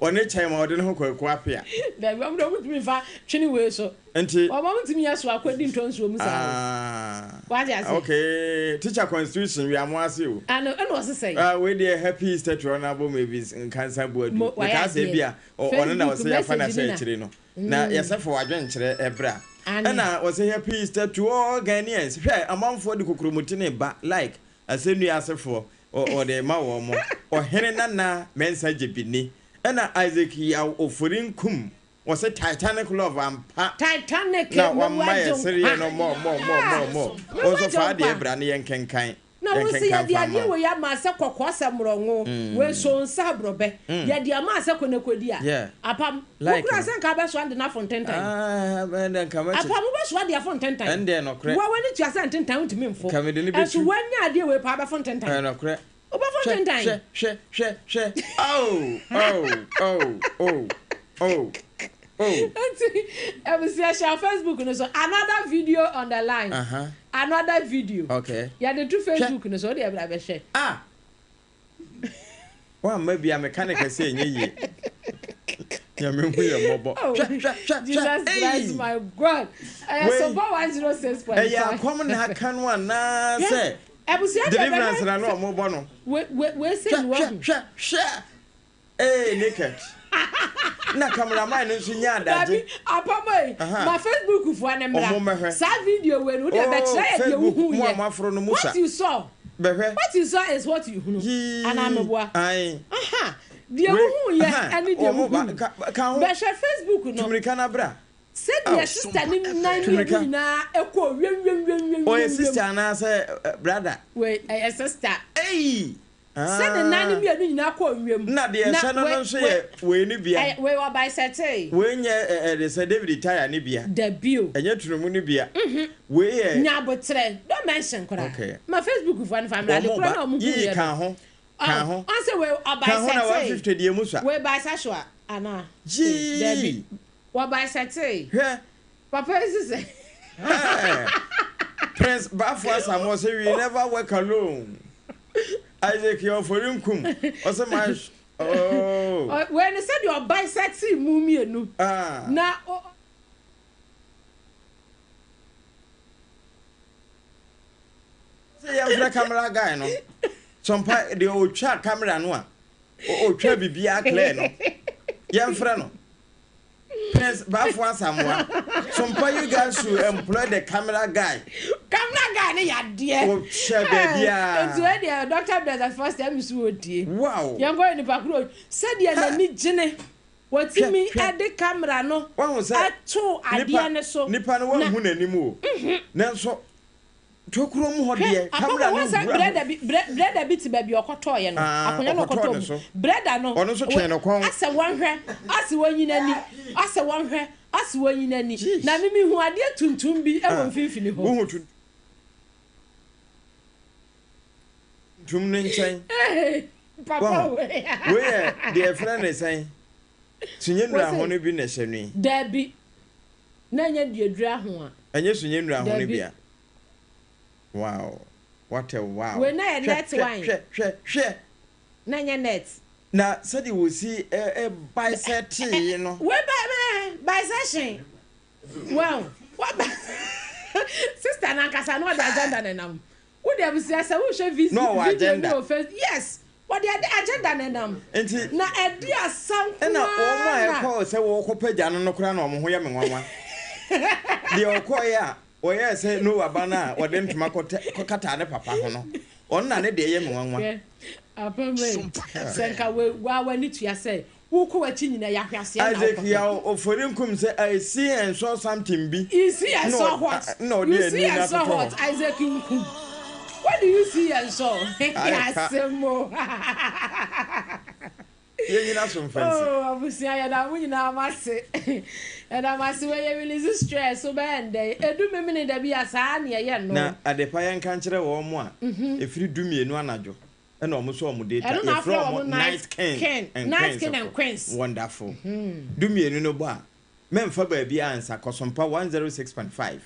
Ɔne kyɛn ma ɔde ne ho kɔ Akuapea. Dabi, wɔn de wɔn ntumi nfa twene wei so. Nti. Wɔn ntumi yɛ so akɔdi ntɔ nsuo mu saa o. Ah. Wate ase? Okay. Teacher constitution wi amo ase o. Ano, ɛna ɔse sɛn? Ah, wei deɛ happy Easter to Honourable Mavis Nkansa Boadu. Mo, wayɛ Mekaa sɛ adeɛ. ebi a ɔno na Facebook ɔsɛ yɛafa no message ahyɛ ni na. akyire no. Na yɛsɛ fa w'adwenkyerɛ ɛbra. Ane. Ɛna ɔsɛ happy Easter to all Ghanaians. Hwɛ, amanfoɔ de kokromotene ba like asɛnnua asefoɔ ɔde ma wɔn mo. Ɔhene Nana Mensah Gyebini. Ɛna Isaac Yaw Ofori Nkum. Wɔse Titanic love ampa. Titanic Na mɛwu wama agye yɛ nkwa. sereɛ no more more more more more. Mɛwu Wo nso agye fa adeɛ nkwa. bra na yɛnkenkan Na wo nso yɛnkenkan yɛde fa adeɛ mma wo. wei ama sɛ kɔkɔɔ sɛ mmorɔngo, wei so nsa aborɔbɛ, yɛde ama sɛ kɔnɛkɔdi a, Yeah. apam, wo Like kura no. sɛ nka wobɛsoa de no afo ntentan. Ah, ɛnde nka mɛkye. Apam, wobɛsoa de afo ntentan. Ɛndeɛ nɔkorɛ. Wo a w'ani tua sɛ ntentan wontumi mfo. Nka mede no Ɛnso bɛtu. woanya adeɛ wei paa bɛfo ntentan. Ɛyɛ nɔkorɛ. Wobɛfo Hwɛ, ntentan. hwɛ, hwɛ, hwɛ, hwɛ. Oh, oh, oh, oh, oh, oh. Nti, abusua hyɛ Facebook no so. Another video on the line. Uh -huh. Another video. Okay. Yɛde to Facebook no so, wode ɛbra bɛhwɛ. Ah! Wamma bi a meka ne kɛse ɛnyɛ yie. Nyame hu yɛ mmɔbɔ. Oh, Hwɛ, hwɛ, hwɛ, hwɛ. Jesus Christ, Ei! my God. Ɛyɛ Wei, Sopa 106.5. ɛyɛ akɔm na aka no anaasɛ Abusua deɛ deliverance bɛhwɛ na na ɔmo bɔ no. we we we sɛ Hwɛ, ni hwɛ, wahu. hwɛ, hwɛ. Ee, naked. Na cameraman no nso nya adagye. Dabi, apam yi, Aha. ma Facebook foɔ no mmra. Ɔmo mmɛhwɛ. Saa video wei no, wo deɛ Oh, bɛkyerɛ yɛ deɛ Facebook, wohu mo a yɛ. moaforo no, mo sa. What you saw. Bɛhwɛ. What you saw is what you hunu. Yii. Anaa meboa. Ae. Aha. Deɛ Wei, wohu yɛ aha, ɛne deɛ ɔmo ba, wohunu. ka, ka ho. Bɛhwɛ Facebook no. Tumirika na bra. Sɛdeɛ Aw. sister ne nan mmienu Tumirika. nyinaa ɛkɔɔ wiem wiem wiem wiem Ɔyɛ wiem. sister anaasɛ brother? Wei, ɛyɛ sister. Ei! Sɛ ne nan no mmienu nyinaa kɔɔ wiem. Na deɛ ɛhyɛ no no nso yɛ wei no bia. Ɛyɛ, wei ɔbaesɛtee. Wei nyɛ ɛ ɛde sɛ David tire no bia. Dabi o. Ɛnyɛ tunumu no bia. Wei yɛ. Nya aboterɛ, don't mention koraa. Okay. Ma Facebook foɔ no fa mmra, ade Wɔn korɔ ba, na wɔn hu yii yɛ no. ka ho, ka ho. Ɔn sɛ wei Ka ho na ɔbaesɛtee. 150 deɛ mu sua. Wei bisexual anaa? Yii. Dabi. Wɔbaesɛtee. Hwɛ. Papa yi sisɛ. Prince Bafo Asamoah say we never work alone. Isaac yɛ ɔfɔri nkum. Ɔsɛ ma oh. Wei no sɛdeɛ ɔbisect mu mmienu. Ah. Na. Sɛ yɛmfrɛ camera guy no. Sɔmpa deɛ ɔtwa camera no a ɔtwa biribiara clear no. Yɛmfrɛ no. Prince Bafo Asamoah. Sɔmpa you guys should employ the camera guy. Camera guy ne yadeɛ. Ɔhwɛ baabiara. Nti wei deɛ Dr. Bless first time so ɔdie. Wow. Yɛnkɔ yɛ nipa koro sɛdeɛ n'ani gyene. Wɔtumi de camera no to adeɛ no so. Nipa no wanhu n'anim o. Nanso tokuro mu hɔ deɛ camera no wura hɔ. Brɛda bi te baabi a ɔkɔtɔɔeɛ no, akonnwa no ɔkɔtɔɔ mu. Brɛda no, ɔno nso twee ne kɔn. Asɛ wɔnhwɛ, asɛ wɔnyi n'ani, asɛ wɔnhwɛ, asɛ wɔnyi n'ani. Na me mehu adeɛ tuntum bi wɔ mfimfini hɔ. Wohu tuntum no nkyɛn. Papa wei. Wei yɛ deɛ yɛfrɛ no sɛn? Sunye nnura ho no bi na ɛhyɛ no yi. Dabi. Na ɛnyɛ duadura ho a. Ɛnyɛ sunye nnura ho no bi a. Wow. What a wow. Wei na yɛ net wine. Hwɛ, hwɛ, hwɛ. Na ɛnyɛ net. Na sɛdeɛ wɔsi bisɛtee no. Wei bisection. Wow. Waba. Sister nankasa no ɔde agenda na ɛnam. Wo de abusua sɛ wohwɛ Na ɔwɔ video bi agenda. wɔ face yes wɔde ade agenda na ɛnam Nti na ɛde asa nko ɛna wɔn a ara na. ɛkɔɔ sɛ wɔrekɔpagya no no koraa na wɔn ho yɛ me nwanwa. Deɛ ɔkɔeɛ a ɔyɛɛ sɛ Noa ba no a ɔde ntoma kɔtɛ kɔkataa ne papa ho no, ɔno na ne deɛ yɛ me nwanwa. Hwɛ apam ei sɛ nka wa w'ani tua sɛ Wokɔ w'akyi nyina yɛ ahweaseɛ na Isaac wokɔhwɛ. Yaw Ofori-Nkum sɛ I see and saw something bi You see and na saw what? na ɔde You ani see no and saw atotɔ what? hɔ. Isaac Nkum. What do you see and saw? Ayɛ ka. Asɛm o. Yɛnyina so mfa nsi. Oh, abusua yɛda mo nyinaa mo ase. Yɛda mo ase. Wei yɛ release stress. Wobɛyɛ ndɛn? Edu memene da bi a saa ne ɛyɛ no. Na adepa yɛnka nkyerɛ wɔn a ɛfiri dumienu anadwo ɛna ɔmo sɔ ɔmo data Ɛno na yɛfrɛ afrɛ ɔmo wɔn night king king, and night queens king and fo queens. wonderful dumienu no bɔ a mɛnfa baabiaa nsa kɔ Sompa 106.5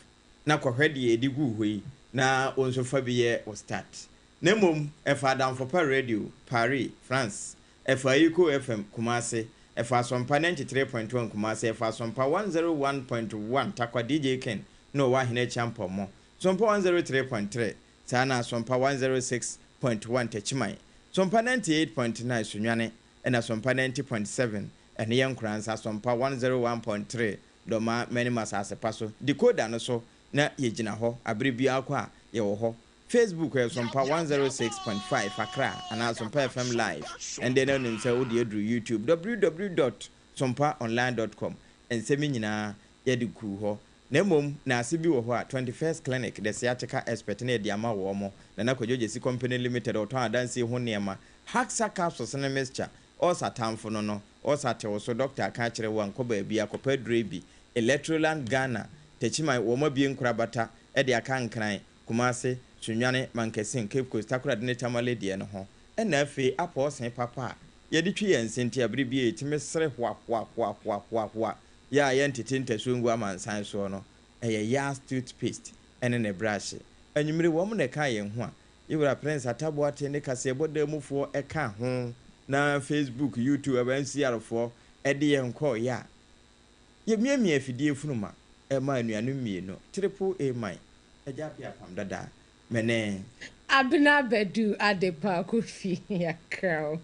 na kɔhwɛ deɛ yɛde guu hɔ yi na wo nso fa bi yɛ wo start na mmom ɛfa Adamfo Pa Radio Paris France ɛfa Ayiko FM Kumasi ɛfa Asɔmpa 93.1 Kumasi ɛfa Asɔmpa 101.1 Tarkwa DJ Ken na ɔwɔ Ahene Acheampong Sompa 103.3 Saa na Sompa 106.1 Techiman, Sompa 98.9 Sunyani, ɛna Sompa 90.7 ɛno yɛ Nkoransa, Sompa 101.3 Dormaa Manim Asase pa so decoder no so na yɛgyina hɔ abere biara kɔ a yɛwɔ hɔ. Facebook ɛyɛ Sompa 106.5 Accra anaa Sompa FM Live ɛndeɛ na wonim sɛ wode aduru YouTube www dot sompaonline dot com nsɛm yi nyinaa yɛde guu hɔ Na mmom naase bi wɔ hɔ a 21st Clinic, The Sciatica Expert na yɛde ama wɔn, Nana Kwadwo Gyasi Company Limited a ɔtɔn adansie ho nneɛma, Haxa Capsules ne Mixture, Ulcer atamfo no no, Ulcer te wo so, Dɔkta aka akyerɛ wo a nkɔ baabiara, kɔpɛ aduro yi bi, Electroland Ghana, Techiman, wɔn abue nkorabata de aka Nkran, Kumasi, Sunyani, Mankasin, Cape Coast, Takoradi ne Tamale deɛ no ho. Ɛna afei apɔɔsee papa a yɛde twi yɛn se nti a bere biara yɛtumi sere hoahoahoahoahoa Yɛ a yɛntete ntasuo ngu amansan soɔ no, ɛyɛ Yas toothpaste ne ne brahye. Anwummere wɔn na ɛkaa yɛn ho a, Yewura Prince Atta Boateng ne kaseɛbɔ dan mu foɔ ka ho na Facebook, YouTube, MCR foɔ de yɛn kɔeɛ a, yɛmiamia afidie funuma maa anuanom mmienu, Triple A man, Agya Appiah Apam Dada, me ne. Abena Badu Adepa Kofi Accra o.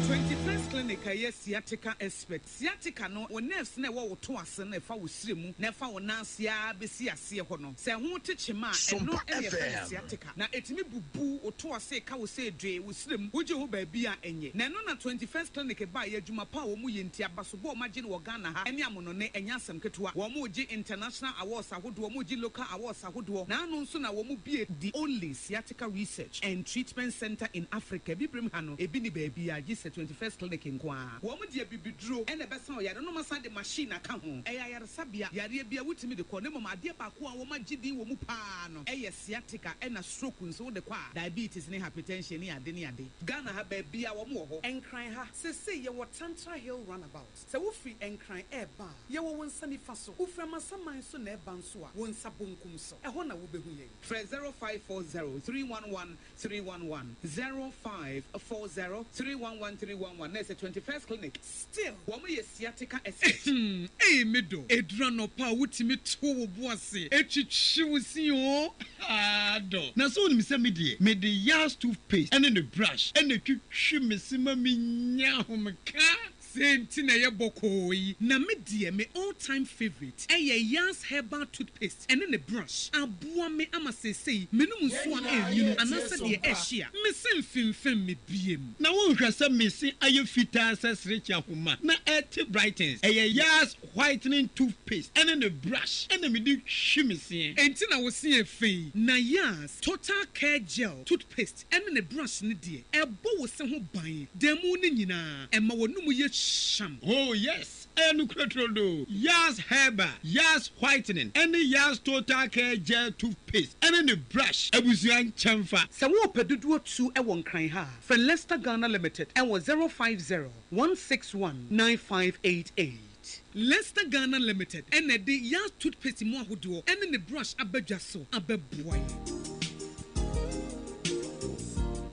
21st Clinic a ɛyɛ sciatica expert. Sciatica no, wo nerves no a ɛwɔ wo to ase no ɛfa wo srɛ mu na ɛfa wo nan ase ara bɛsi aseɛ hɔ no. Sɛ ɛho te kyema a, ɛno na yɛfrɛ no sciatica. Na ɛtumi bubu wo to ase ka wo sɛ dwee wo srɛ mu, wogye ho baabi a ɛnyɛ. Na ɛno na 21st Clinic baeɛ, adwuma pa a wɔn yɛ nti, abasobɔ a wɔn agye no wɔ Ghana ha ne amonone, ɛnyɛ asɛm ketewa. Wɔn regye international awards ahodoɔ, wɔn regye local awards ahodoɔ. Na ano nso na wɔn bue the only sciatica research and treatment centre in Africa. Abibirem ha no, ebi nni baabiara gye sɛ 21st Clinic nko. nko ara. Wɔn de abibiduro na ɛbɛsa wo yare na wɔasan de machine aka ho. Ɛyɛ ayaresabea. Yareɛ biara wotumi de kɔ na mmom adeɛ baako a wɔagye din wɔ mu pa ara no yɛ sciatica ɛna stroke nso wode kɔ a diabetes ne hypertension ne ade ne ade. Ghana ha baabiara wɔn wɔ hɔ. Nkran ha seesei yɛwɔ Tantra Hill Runabout. Sɛ wofiri Nkran reba a, yɛwɔ wo nsa nifa so. Wofiri Amasaman nso na ɛreba nso a, wo nsa bonkum so. Ɛhɔ na wobɛhu yɛn. Frɛ 0540 311 311, 0540 311 311 na ɛsɛ 21st Clinic. Still, wɔn yɛ sciatica expert. Ei me dɔ, ɛduru anɔpa a wotumi to wo bo ase twitwi wo se oo, haa dɔ. Na sɛ wonim sɛ me deɛ, mede Yaz toothpaste ne ne brush na ɛtwitwi me se ma menya ahomeka. Sei nti na ɛyɛ bɔkɔɔ yi. Na me deɛ me all time favourite ɛyɛ Yaz herbal toothpaste ɛne ne brush. Aboa me ama seesei menom nsuo a ɛnwunu anaasɛ deɛ ɛhye a, me se mfemfem me biem. Na wonhwɛ sɛ me se ayɛ fitaa sɛ serekye ahoma na ɛte brightens. Ɛyɛ Yaz whitening toothpaste ɛne ne brush ɛna mede twi me seɛ. Enti na wo se yɛ fɛ yi. Na Yaz total care gel toothpaste ɛne ne brush no deɛ, ɛbɔ wo se ho ban da mu no nyinaa, ɛma w'anomu yɛ hyeam. Oh yes, ɛyɛ nokorɛ turodoo. Yaz Herbal, Yaz Whitening ɛne Yaz Total Care Gel Toothpaste ɛne ne brush abusua nkyɛnfa. Sɛ worepɛ dodoɔ tu wɔ Nkran ha a, frɛ Lester Ghana Limited wɔ 050 161 9588. Lester Ghana Limited na ɛde Yaz Toothpaste mu ahodoɔ ne ne brush aba dwa so abɛboa yɛn.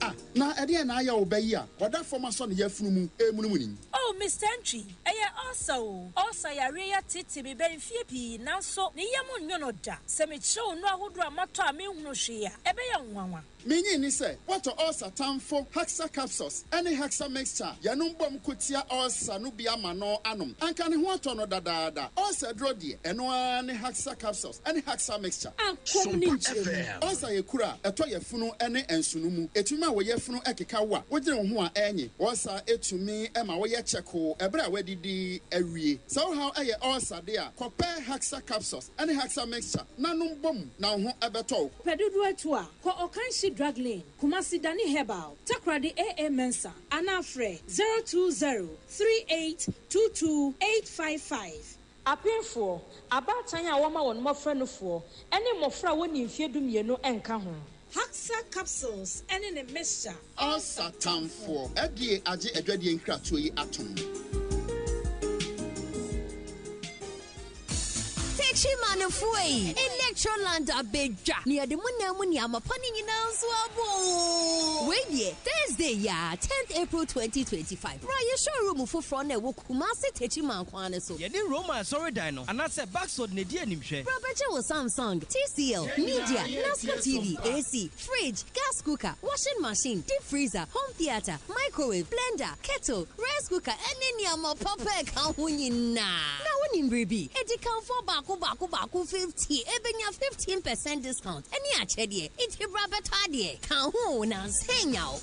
Ah, na ɛdeɛn na ayɛ wo ba yi a ɔda fam asɔ ne yafunu mu remunumunu yi? Oh, Mister Antwi, ɛyɛ ulcer o. Ulcer yareɛ yi atete me bɛ mfeɛ pii, nanso ne yam nnwo no da. Sɛ mekyerɛ wo nnuro ahodoɔ a matɔ a menhunu hwee a, ɛbɛyɛ nwanwa. Minnye nni sɛ woatɔ ulcer tamfo Haxa Capsules ne Haxa Mixture a yɛnom bom ko tia ulcer no bi ama no anom. Anka ne ho atɔ no dadaada. Ulcer aduro deɛ, ɛno ara ne Haxa Capsules ne Haxa Mixture. Akɔm ne nkyerɛmu. Ulcer yɛ kuru a ɛtɔ yafunu ne nsono mu. Etumi ma wo yafunu keka wo a wodwene wo ho a ɛnye. Ulcer tumi ma woyɛ kyɛkoo ɛberɛ a woadidi awie. Sɛ wo haw yɛ ulcer de a, kɔpɛ Haxa Capsules ne Haxa Mixture na nom bom na wo ho bɛtɔ wo. Pɛ dodoɔ atu a, kɔ Ɔkanhyi Drug Lane, Kumasi Dani Herbal, Takoradi AA Mensah anaa frɛ 020 3822 855. Apemfoɔ, abaatan a wɔma wɔn mmɔfra nufoɔ, ne mmɔfra a wɔnnii mfeɛ dumienu nka ho. Haxa capsules ne ne mixture. Ulcer tamfoɔ. FDA agye adwadie nkratoɔ yi atom. Techimanfoɔ ei, Electroland abɛdwa na yɛde mo nan mu nneɛma pa no nyinaa nso aba oo. Wei deɛ, Thursday yi ara, tenth April 2025, bra yɛn showroom foforɔ no a ɛwɔ Kumasi Techiman kwan no so. Yɛde Roma asɔredan no anaasɛ Baxod na edi animhwɛ. Bra bɛgye wo Samsung, TCL, Media, Nasco TV, AC, Fridge, gas cooker, washing machine, deep freezer, home theatre, microwave, blender, kettle, rice cooker ɛne nneɛma papa a ɛka ho nyinaa. Na wonim biribi? Adikanfoɔ baako baako baako 50 ɛbɛnya 15 percent discount ɛne akyɛdeɛ. Nti bra bɛtɔ adeɛ. Ka ho o, na nsa nnya wo.